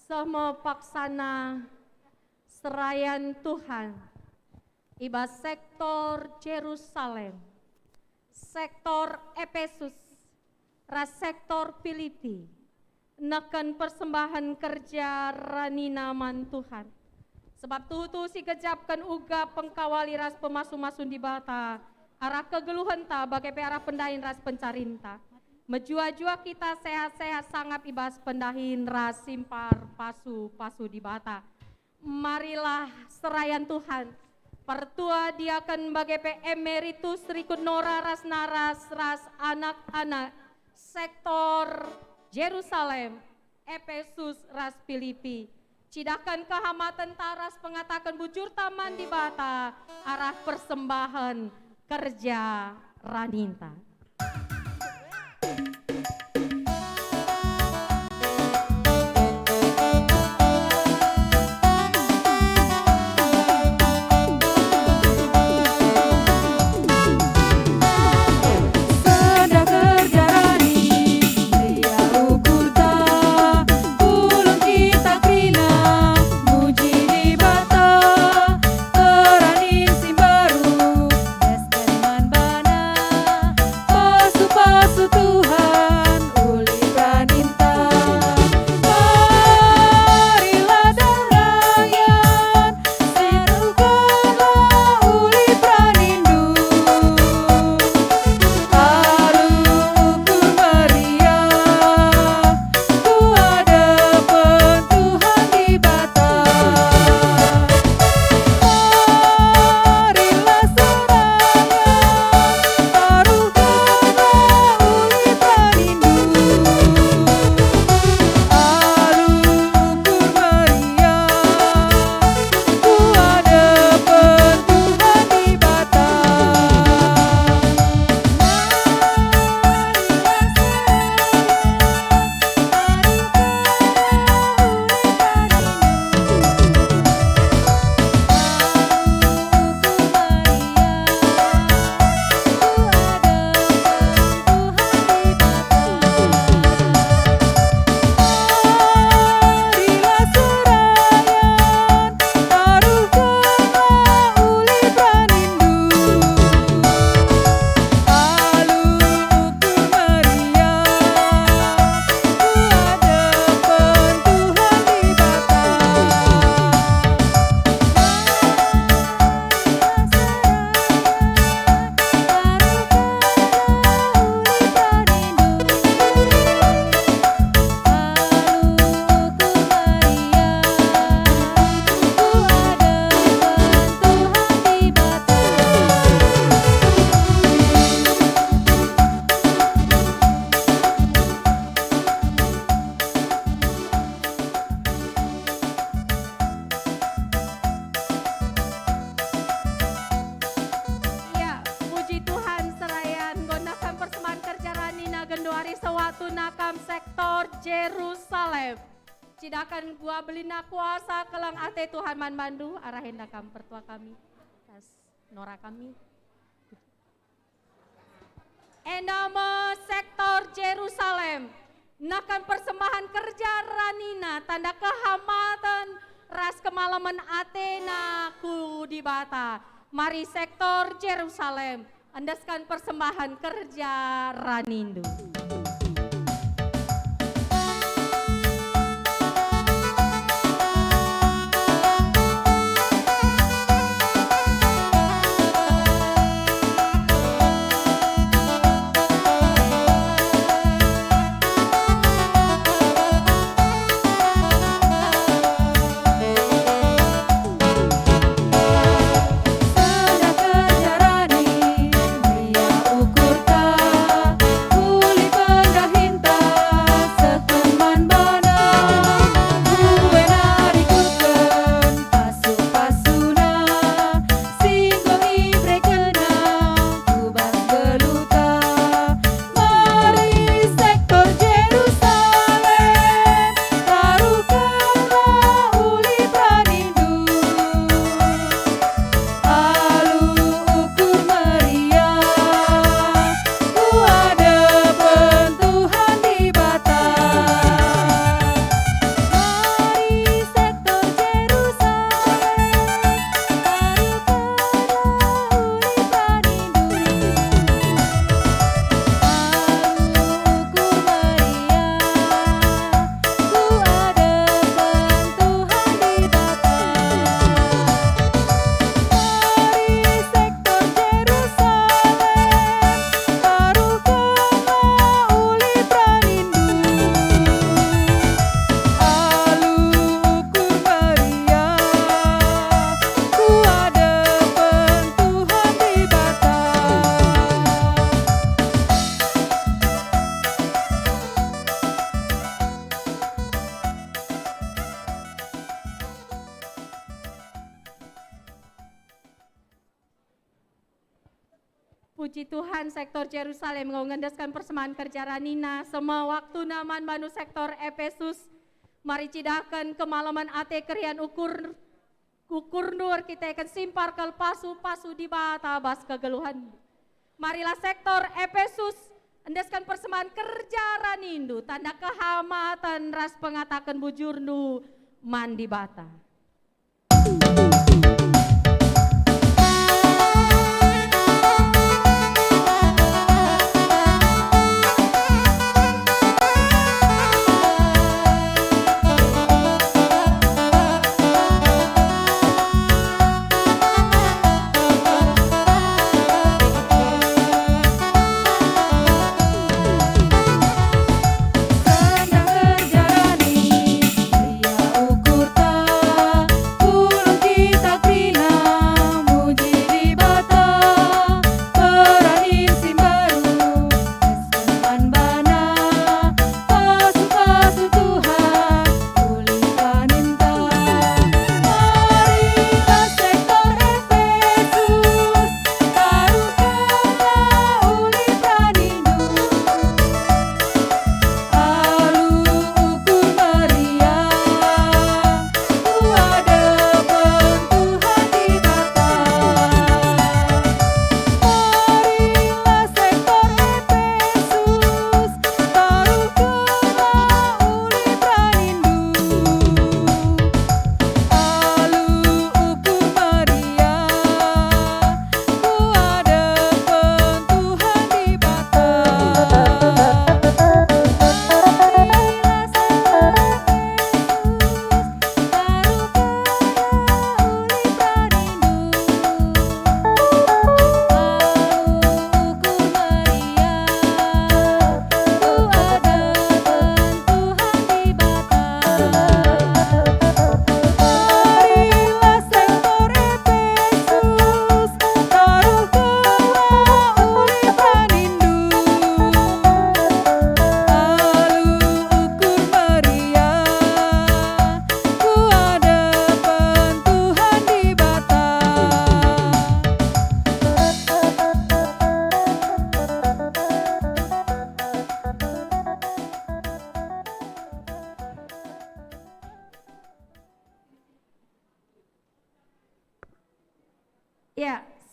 Seh me paksana serayan Tuhan i bas sektor Jerusalem, sektor Epesus, ras sektor Pilipi, neken persembahen kerja ranina man Tuhan. Sebab tuhu-tuhu sigejapken uga pengkawali ras pemasu-masun Dibata arah kegeluhenta bage pe arah pendahin ras pencarinta. Mejuah-juah kita sehat-sehat sangap i bas pendahin ras simpar pasu-pasu Dibata. Marilah serayan Tuhan, pertua diaken bage pe emeritus rikut Nora ras Naras ras anak-anak sektor Jerusalem, Epesus ras Pilipi. Cidahken kehamatenta ras pengataken bujurta man Dibata arah persembahen kerja raninta. Sendah kerja rani, ia ukurta, pulung kita kerina, muji Dibata, keranin si mbaru, es man bana, pasu-pasu Tuhan, ulih raninta. Marilah dalayan, saruhkenlah ulih ranindu. Alu ukur meriah, ku adepen Tuhan Dibata. Marilah semangat, taruhkenlah ulih Genduari sewaktu nakam sektor Jerusalem. Cidaken gua belina kuasa keleng ate Tuhan man bandu, arahin nakam pertua kami. Tas nora kami. Enda me sektor Jerusalem, nakan persembahan kerja ranina, tanda kehamaten ras kemalemen atena ku Dibata. Mari sektor Jerusalem, endesken persembahan kerja ranindu. Pasu-pasuna si enggo iberekenNa ku bas geluhta. Mari sektor Jerusalem, taruhkenlah ulih ranindu. Alu ukur meriah, ku adepen Tuhan Dibata. Mari sektor Jerusalem, taruhkenlah ulih ranindu. Alu ukur meriah, ku adepen Tuhan Dibata. Mari sektor Jerusalem, taruhkenlah ulih ranindu. Alu ukur meriah, ku adepen Tuhan Dibata. Puji Tuhan, sektor Jerusalem enggo ngendesken persembahan kerja ranina, seh me waktuna man bandu sektor Epesus. Mari cidahken kemalemen ate, keriahen ukur, ukurndu erkiteken simpar kal pasu-pasu Dibata bas kegeluhen. Marilah sektor Epesus endesken persembahan kerja ranindu, tanda kehamaten ras pengataken bujurndu man Dibata.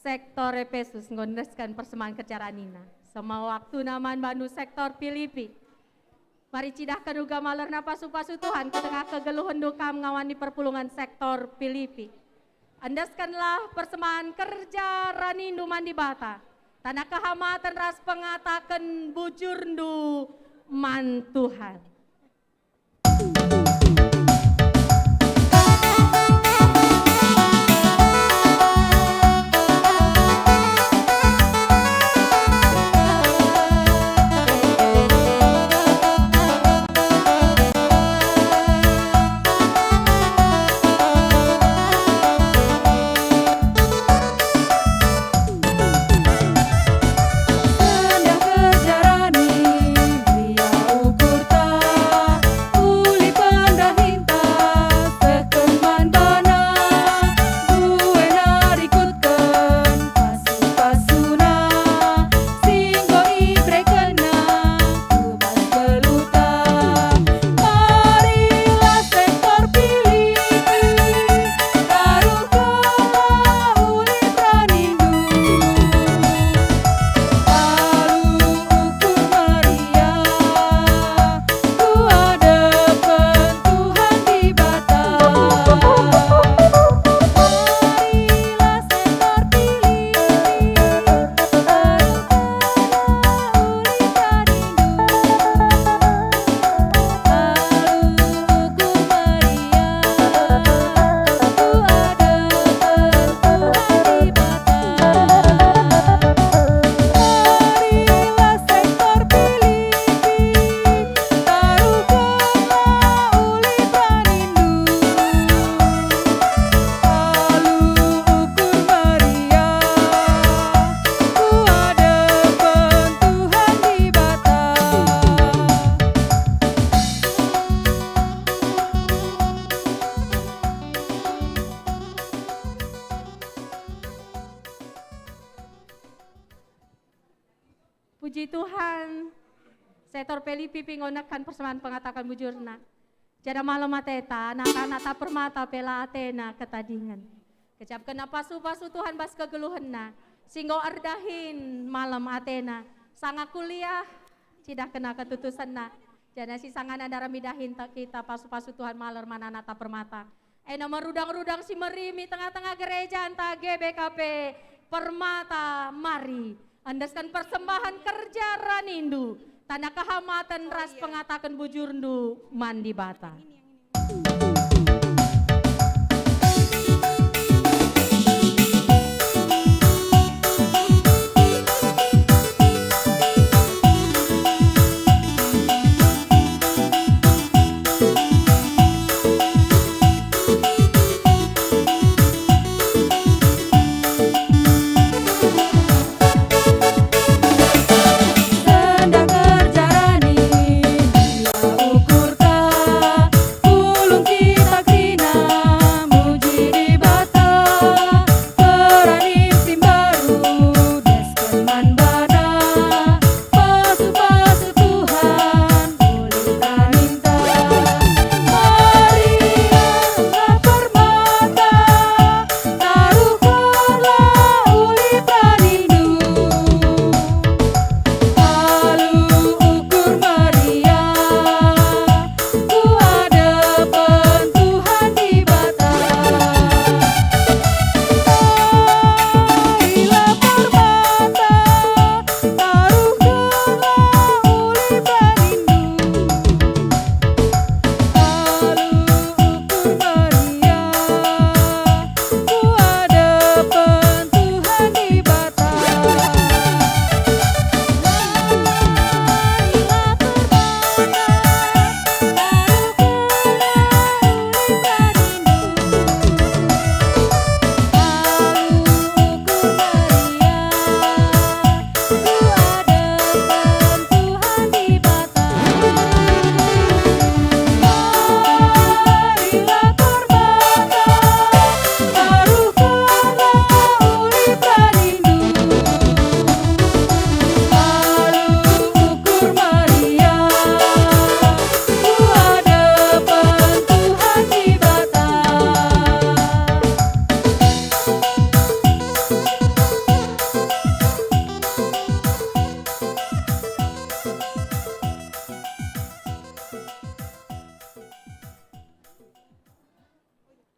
Sektor Epesus enggo endesken persembahen kerja ranina. Sema waktuna man bandu sektor Pilipi. Mari cidahken uga malerna pasu-pasu Tuhan ku tengah kegeluhenndu kam ngawani perpulungen sektor Pilipi. Endeskenlah persembahen kerja ranindu man Dibata, tanda kehamaten ras pengataken bujurndu man Tuhan. Puji Tuhan, sektor Pilipi enggo nehken persembahen pengataken bujurna. Janah malem ateta, anak-anakta permata pe la atena ketadingen. Kecapkenna pasu-pasu Tuhan bas kegeluhenna, si enggo erdahin malem atena, sanga kuliah, cidahkenna ketutusenna, janah si sangana ndaram idahin ta-, kita pasu-pasu Tuhan maler man anakta permata. Ena merudang-rudang si merimi tengah-tengah gereja ntah G B K P Permata, mari endesken persembahen kerja ranindu, tanda kehamaten ras pengataken bujurndu man Dibata. Tanda kerja ranindu, ukurta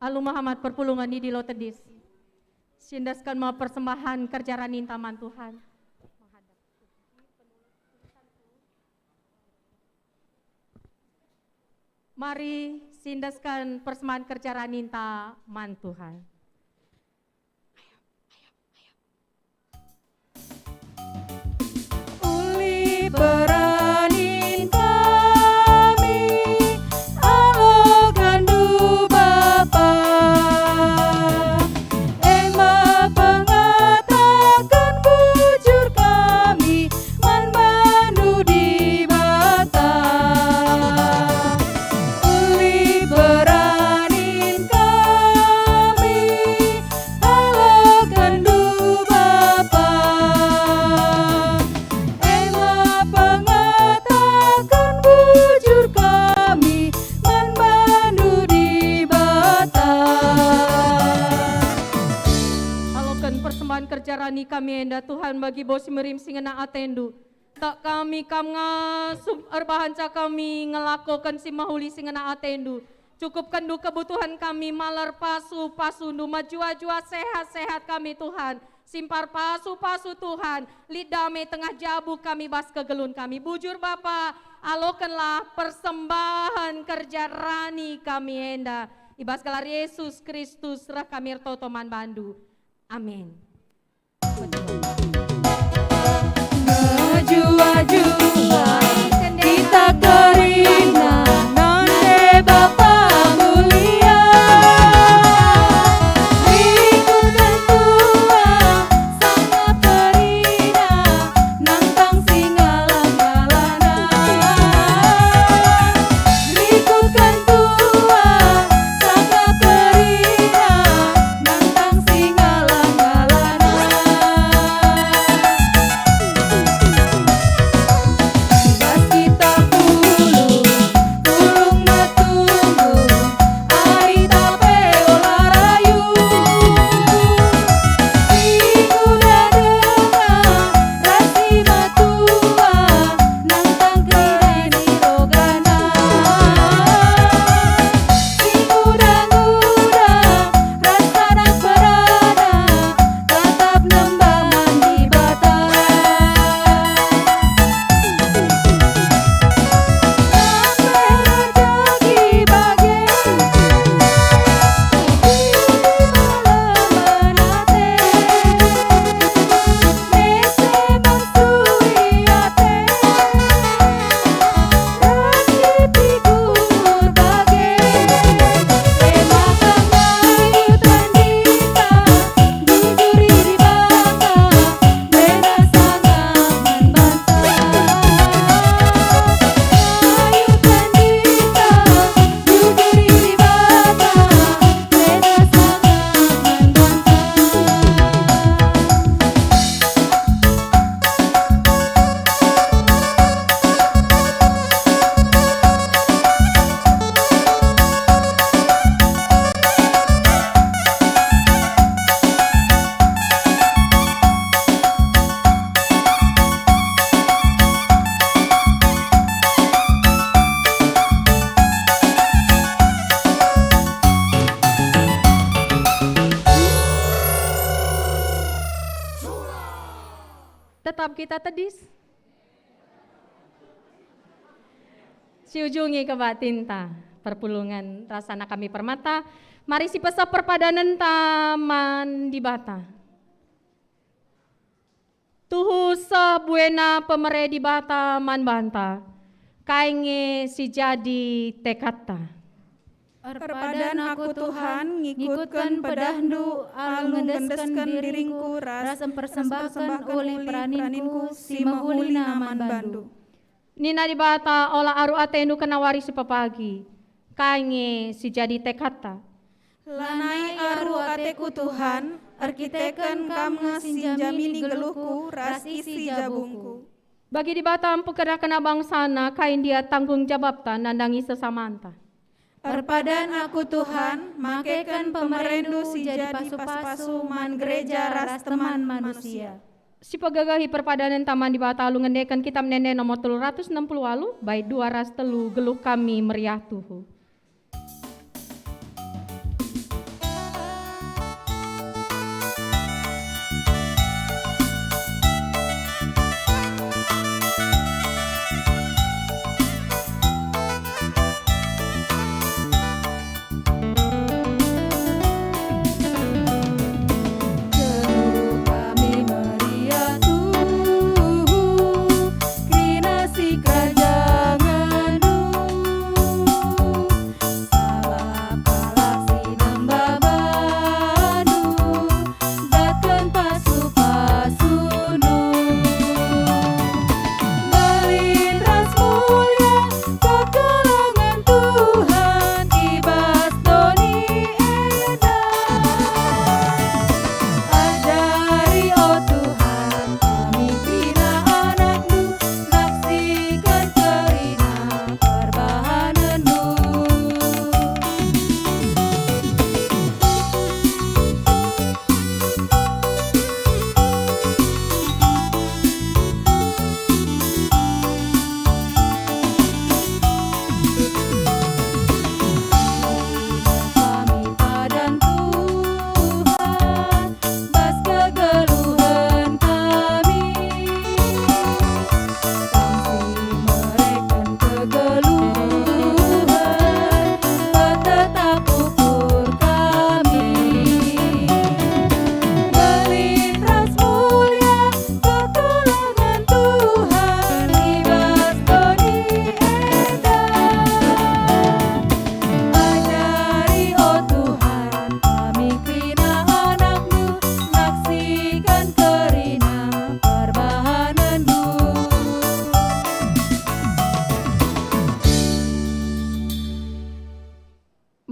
Alu Muhammad perpulungen i Dilo tedis. Siendesken me persembahen kerja raninta man Tuhan. Mari siendesken persembahen kerja raninta man Tuhan. Uli peranin kami, alokenNdu Bapa, ema pengataken bujur kami man bandu Dibata. Uli peranin kami, alokenNdu Bapa, ema pengataken bujur kami man bandu Dibata. Aloken persembahen kerja rani kami enda, Tuhan, bagi bas si merim si ngena atendu. Tak kami kam ngasup erbahanca kami ngelakoken si mehuli si ngena atendu. Cukupkenndu kebutuhan kami, malar pasu-pasundu, mejuah-juah sehat-sehat kami, Tuhan. Simpar pasu-pasu, Tuhan, lit dame tengah jabu kami bas kegeluhen kami. Bujur Bapa, alokenlah persembahen kerja rani kami enda. I bas gelar Yesus Kristus reh kami ertoto man bandu. Amin. Mejuah-juah kita kerina nande Bapa mulia. Ikutken Tuhan sangap kerina nangkang si ngalang-ngalana. Ikutken Tuhan sangap kerina nangkang si ngalang-ngalana. Bas kita pulung, pulung metunggung, ari tape ola rayu. Sikuda denga ras si metua, nangkang kerina ni rogana. Sikuda-nguda ras anak perana, tatap nembah man Dibata. Sampai rajagi bage, malemen ate, mese mansuri ate. Tetap kita tedis. Siujungi kebatinta, perpulungen ras anak kami permata, mari sipeseh perpadanenta man Dibata. Tuhu seh buena pemere Dibata man banta, kai nge si jadi tekadta. Erpadan aku, Tuhan, ngikutken pedahNdu alu ngendesken diringku ras mpersembahken ulih peraninku si mehulina man bandu. Nina Dibata, ola aru atendu kena wari si pepagi, kai nge si jadi tekadta. Lanai aru ateku, Tuhan, erkiteken Kam nge si njamini geluhku ras isi jabungku. Bagi Dibata empu kena-kena bangsaNa, kai ndia tanggung jabapta nandangi sesamanta. Erpadan aku, Tuhan, makeken pemereNdu si jadi pasu-pasu man gereja ras teman manusia. Sipegegehi perpadanenta man Dibata alu ngendeken Kitab Ende-ende nomor telu ratus enam puluh walu, bait dua ras telu, geluh kami meriah tuhu.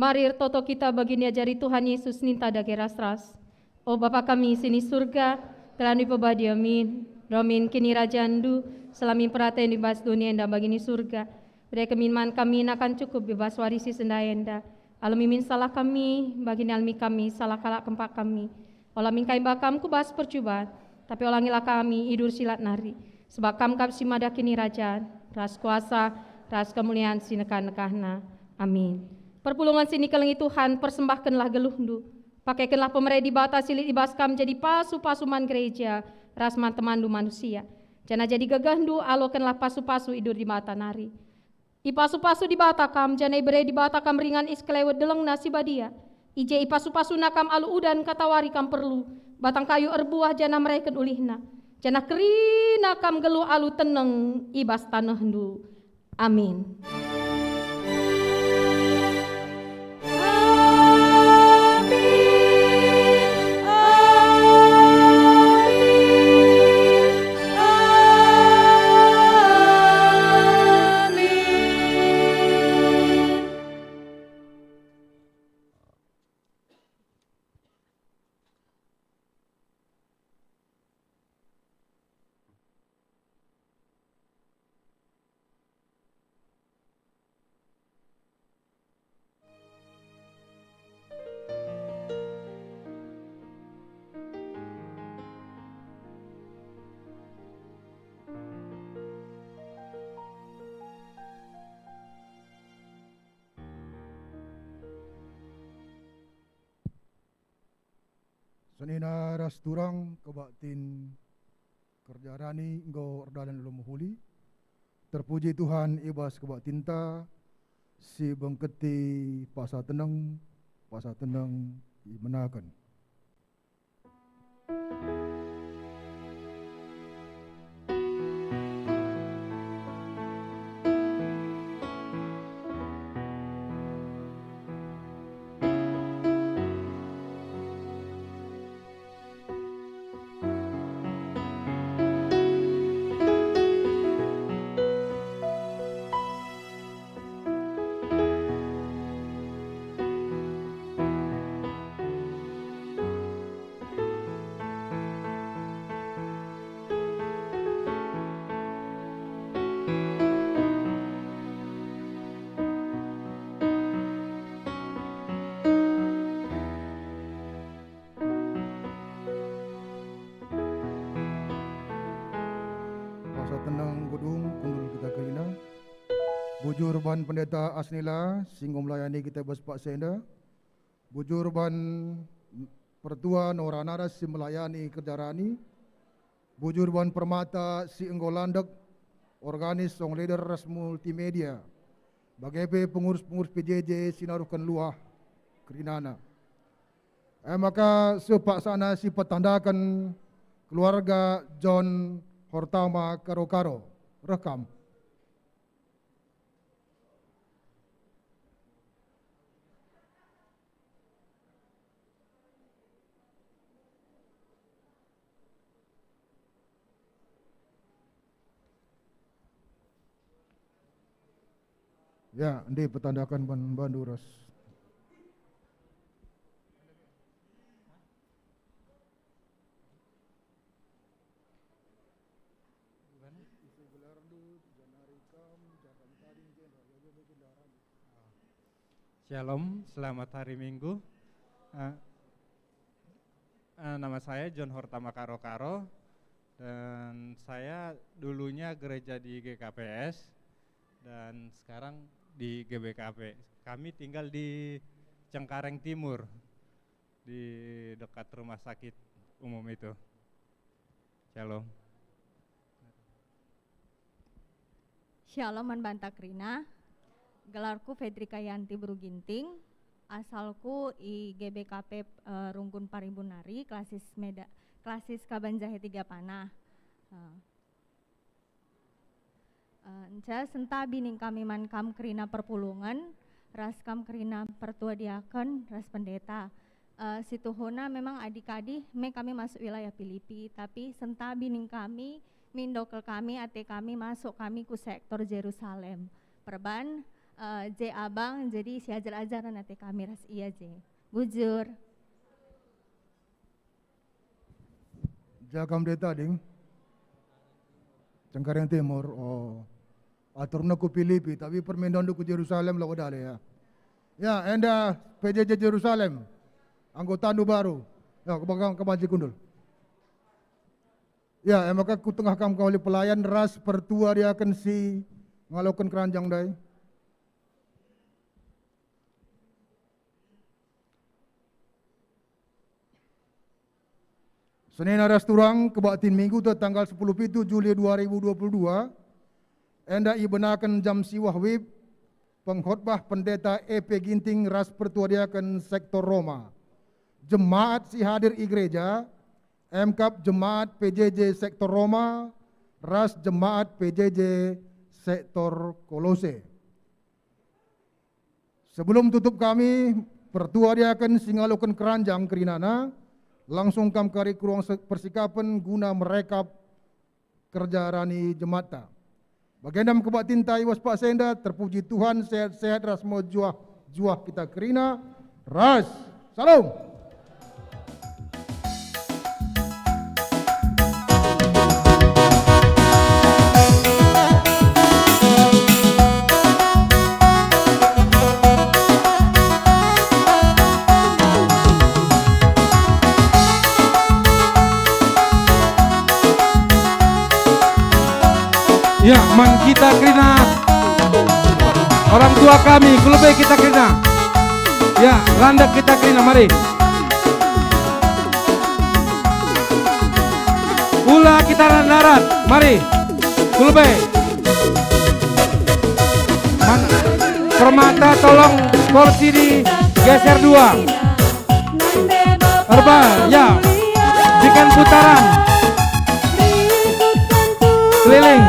Mari ertoto kita bagi niajari Tuhan Yesus ninta dage ras-ras. O Bapa kami si ni Surga, gelarNdu ipebadia min, roh min kinirajanNdu, selamin peratenNdu i bas doni enda bagi ni Surga. Bere kami man kami nakan cukup i bas wari si sendah enda. Alemi min salah kami, bagi nalemi kami salah kalak kempak kami. Ola min ka imba Kam ku bas percuban, tapi olangilah kami i bas si lat nari. Sebab Kam kap si mada kinirajan, ras kuasa, ras kemulian si nekah-nekahna. Amin. Perpulungen si nikelengi Tuhan, persembahkenlah geluhndu. Pakekenlah pemere Dibata si lit i bas kam jadi pasu-pasu man gereja, ras man temanndu manusia. Janah jadi gegehndu, alokenlah pasu-pasu i bas Dibata nari. Ipasu-pasu Dibata kam, janah ibere Dibata kam ringan i sekelewet delengNa si badia. I je ipasu-pasuNa kam alu udan katawari kam perlu, batang kayu erbuah janah mereken ulihna. Janah kerina kam nggeluh alu teneng i bas tanehndu. Amin. Amin. Amin. Amin. Senina ras turang kebaktin kerja rani enggo erdalan alu mehuli. Terpuji Tuhan i bas kebaktinta si bengketi pasa teneng, pasa teneng imenaken. Pasa teneng gedung kundul kita kerina. Bujur ban Pendeta Asnila, si enggo melayani kita bas paksa enda. Bujur ban Pertua Nora Naras si melayani kerja rani. Bujur ban Permata si enggo landek, organis, song leader ras multimedia. Bage pe pengurus-pengurus P J J si naruhken luah kerinana. E maka seh paksana si petandaken keluarga John Hortama Karo-Karo. Reh kam. Ya, ndi petandaken ban bandu ras. Shalom, selamat hari Minggu. Eh, eh, nama saya John Hortama Karo-Karo, dan saya dulunya gereja di G K P S, dan sekarang di G B K P. Kami tinggal di Cengkareng Timur, di dekat rumah sakit umum itu. Shalom. Shalom man banta kerina. Gelarku Fedrika Yanti Beru Ginting. Asalku i G B K P, eh, Runggun Parimbun nari, klasis Meda-, klasis Kabanjahe Tiga Panah. Eh. Eh, enca sentabi ning kami man kam kerina perpulungen, ras kam kerina pertua diaken, ras pendeta. Eh, situhuna memang adi kadi me kami masuk wilayah Pilipi, tapi sentabi ning kami, mindo kal kami, ate kami masuk kami ku sektor Jerusalem. Perban, Eh, je abang, jadi siajar-ajaran ate kami ras ia je. Bujur. Jaka mdeta, ding. Cengkareng Timur, oh. Aturna ku Pilipi, tapi permendondu ku Jerusalem, la wada le, ya. Ya, enda P J J Jerusalem. Anggotandu baru. Ya, kebang, kebang kundul. Ya, e maka ku tengah kam kawali pelayan ras pertua diaken si ngaloken keranjang ndai. Senina ras turang, kebaktin Minggu te tanggal sepuluh pitu Juli dua ribu dua puluh dua, enda ibenaken jam siwah wib, pengkhotbah Pendeta E P Ginting ras pertua diaken sektor Roma. Jemaat si hadir i gereja, emkap jemaat P J J sektor Roma, ras jemaat P J J sektor Kolose. Sebelum tutup kami, pertua diaken si ngaloken keranjang kerinana, langsung kam kari ku ruang se-, persikapen guna merekap kerja rani jematta. Bagenda me kebaktinta i bas paksa enda, terpuji Tuhan, sehat-sehat ras mejuah-juah kita kerina, ras. Salom. Ya, man kita kerina. Orang tua kami, ku lebe kita kerina. Ya, landek kita kerina, mari. Ula kita darat, mari. Ku lebe. Man, permata tolong kursi digeser dua. Erba, ya. Bikin putaran. Keliling.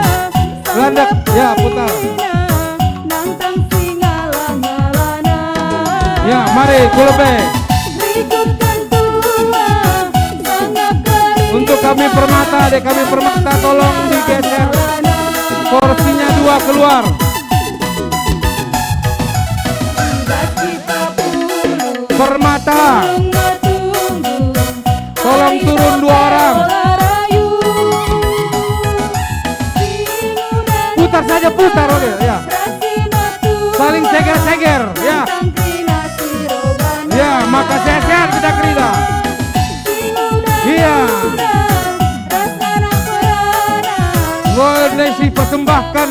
Landek, ya, putar. Ya, mari, ku lebe. Untuk kami permata, dek kami permata, tolong digeser kursinya dua keluar. Permata. Tolong turun dua orang. Putar saja, putar, oke, ya. Saling seger-seger, ya. Ya, maka sehat-sehat kita kerina. Iya. Nggo enda si persembahkan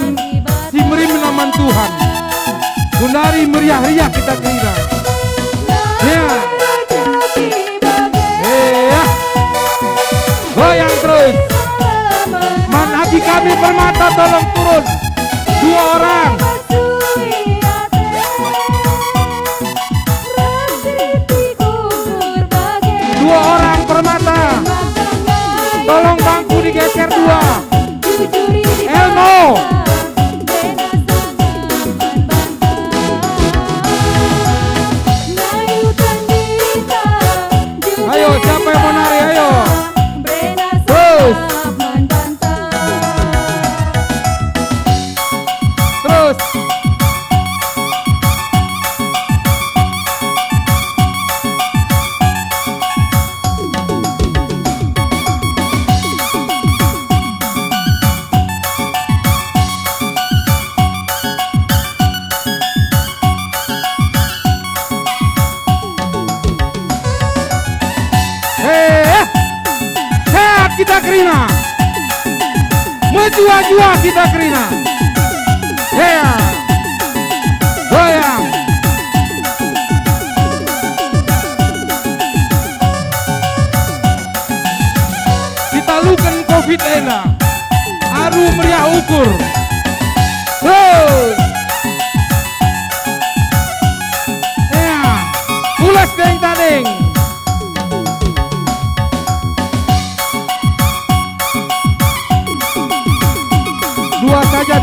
si merim man Tuhan. Genari meriah-riah kita kerina. Ya. Iya. Goyang terus. Man abi kami permata tolong turun. Dua orang. Dua orang permata. Tolong bangku digeser dua. Elmo. Ayo, siapa yang mau nari? Ayo. Terus. Terus. Eh, eh. Sehat kita kerina. Mejuah-juah kita kerina. Hea. Goyang. Sitaluken covid enda. Aru meriah ukur. Terus. Hea. Pulas deng tading. Dua saja,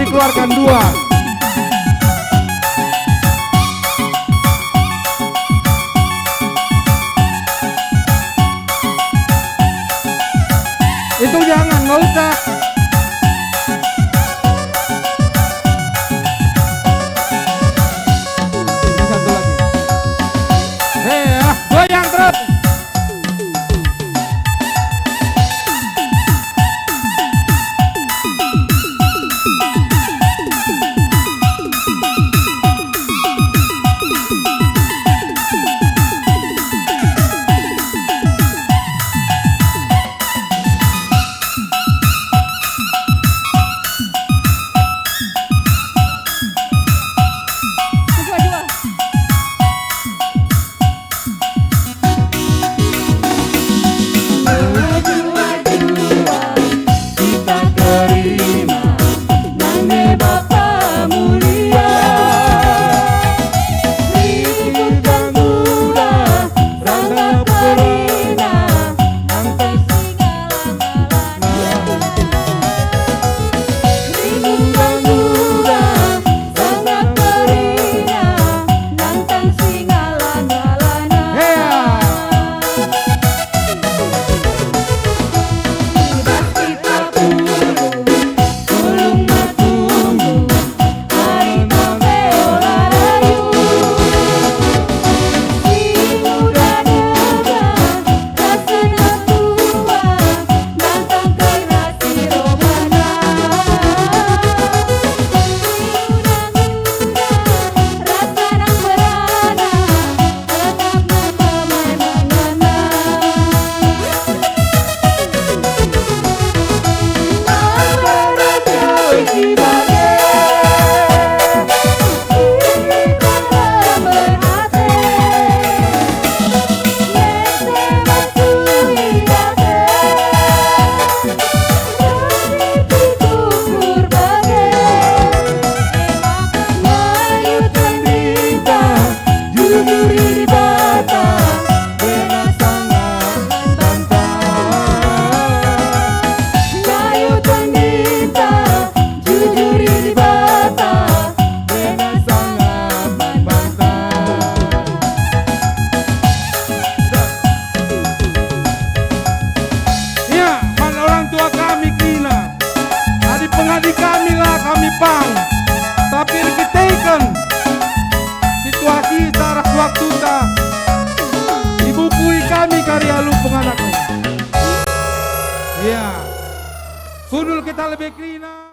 Kami karya Lumpung Anak. Ya. Kundul kita lebih kerina.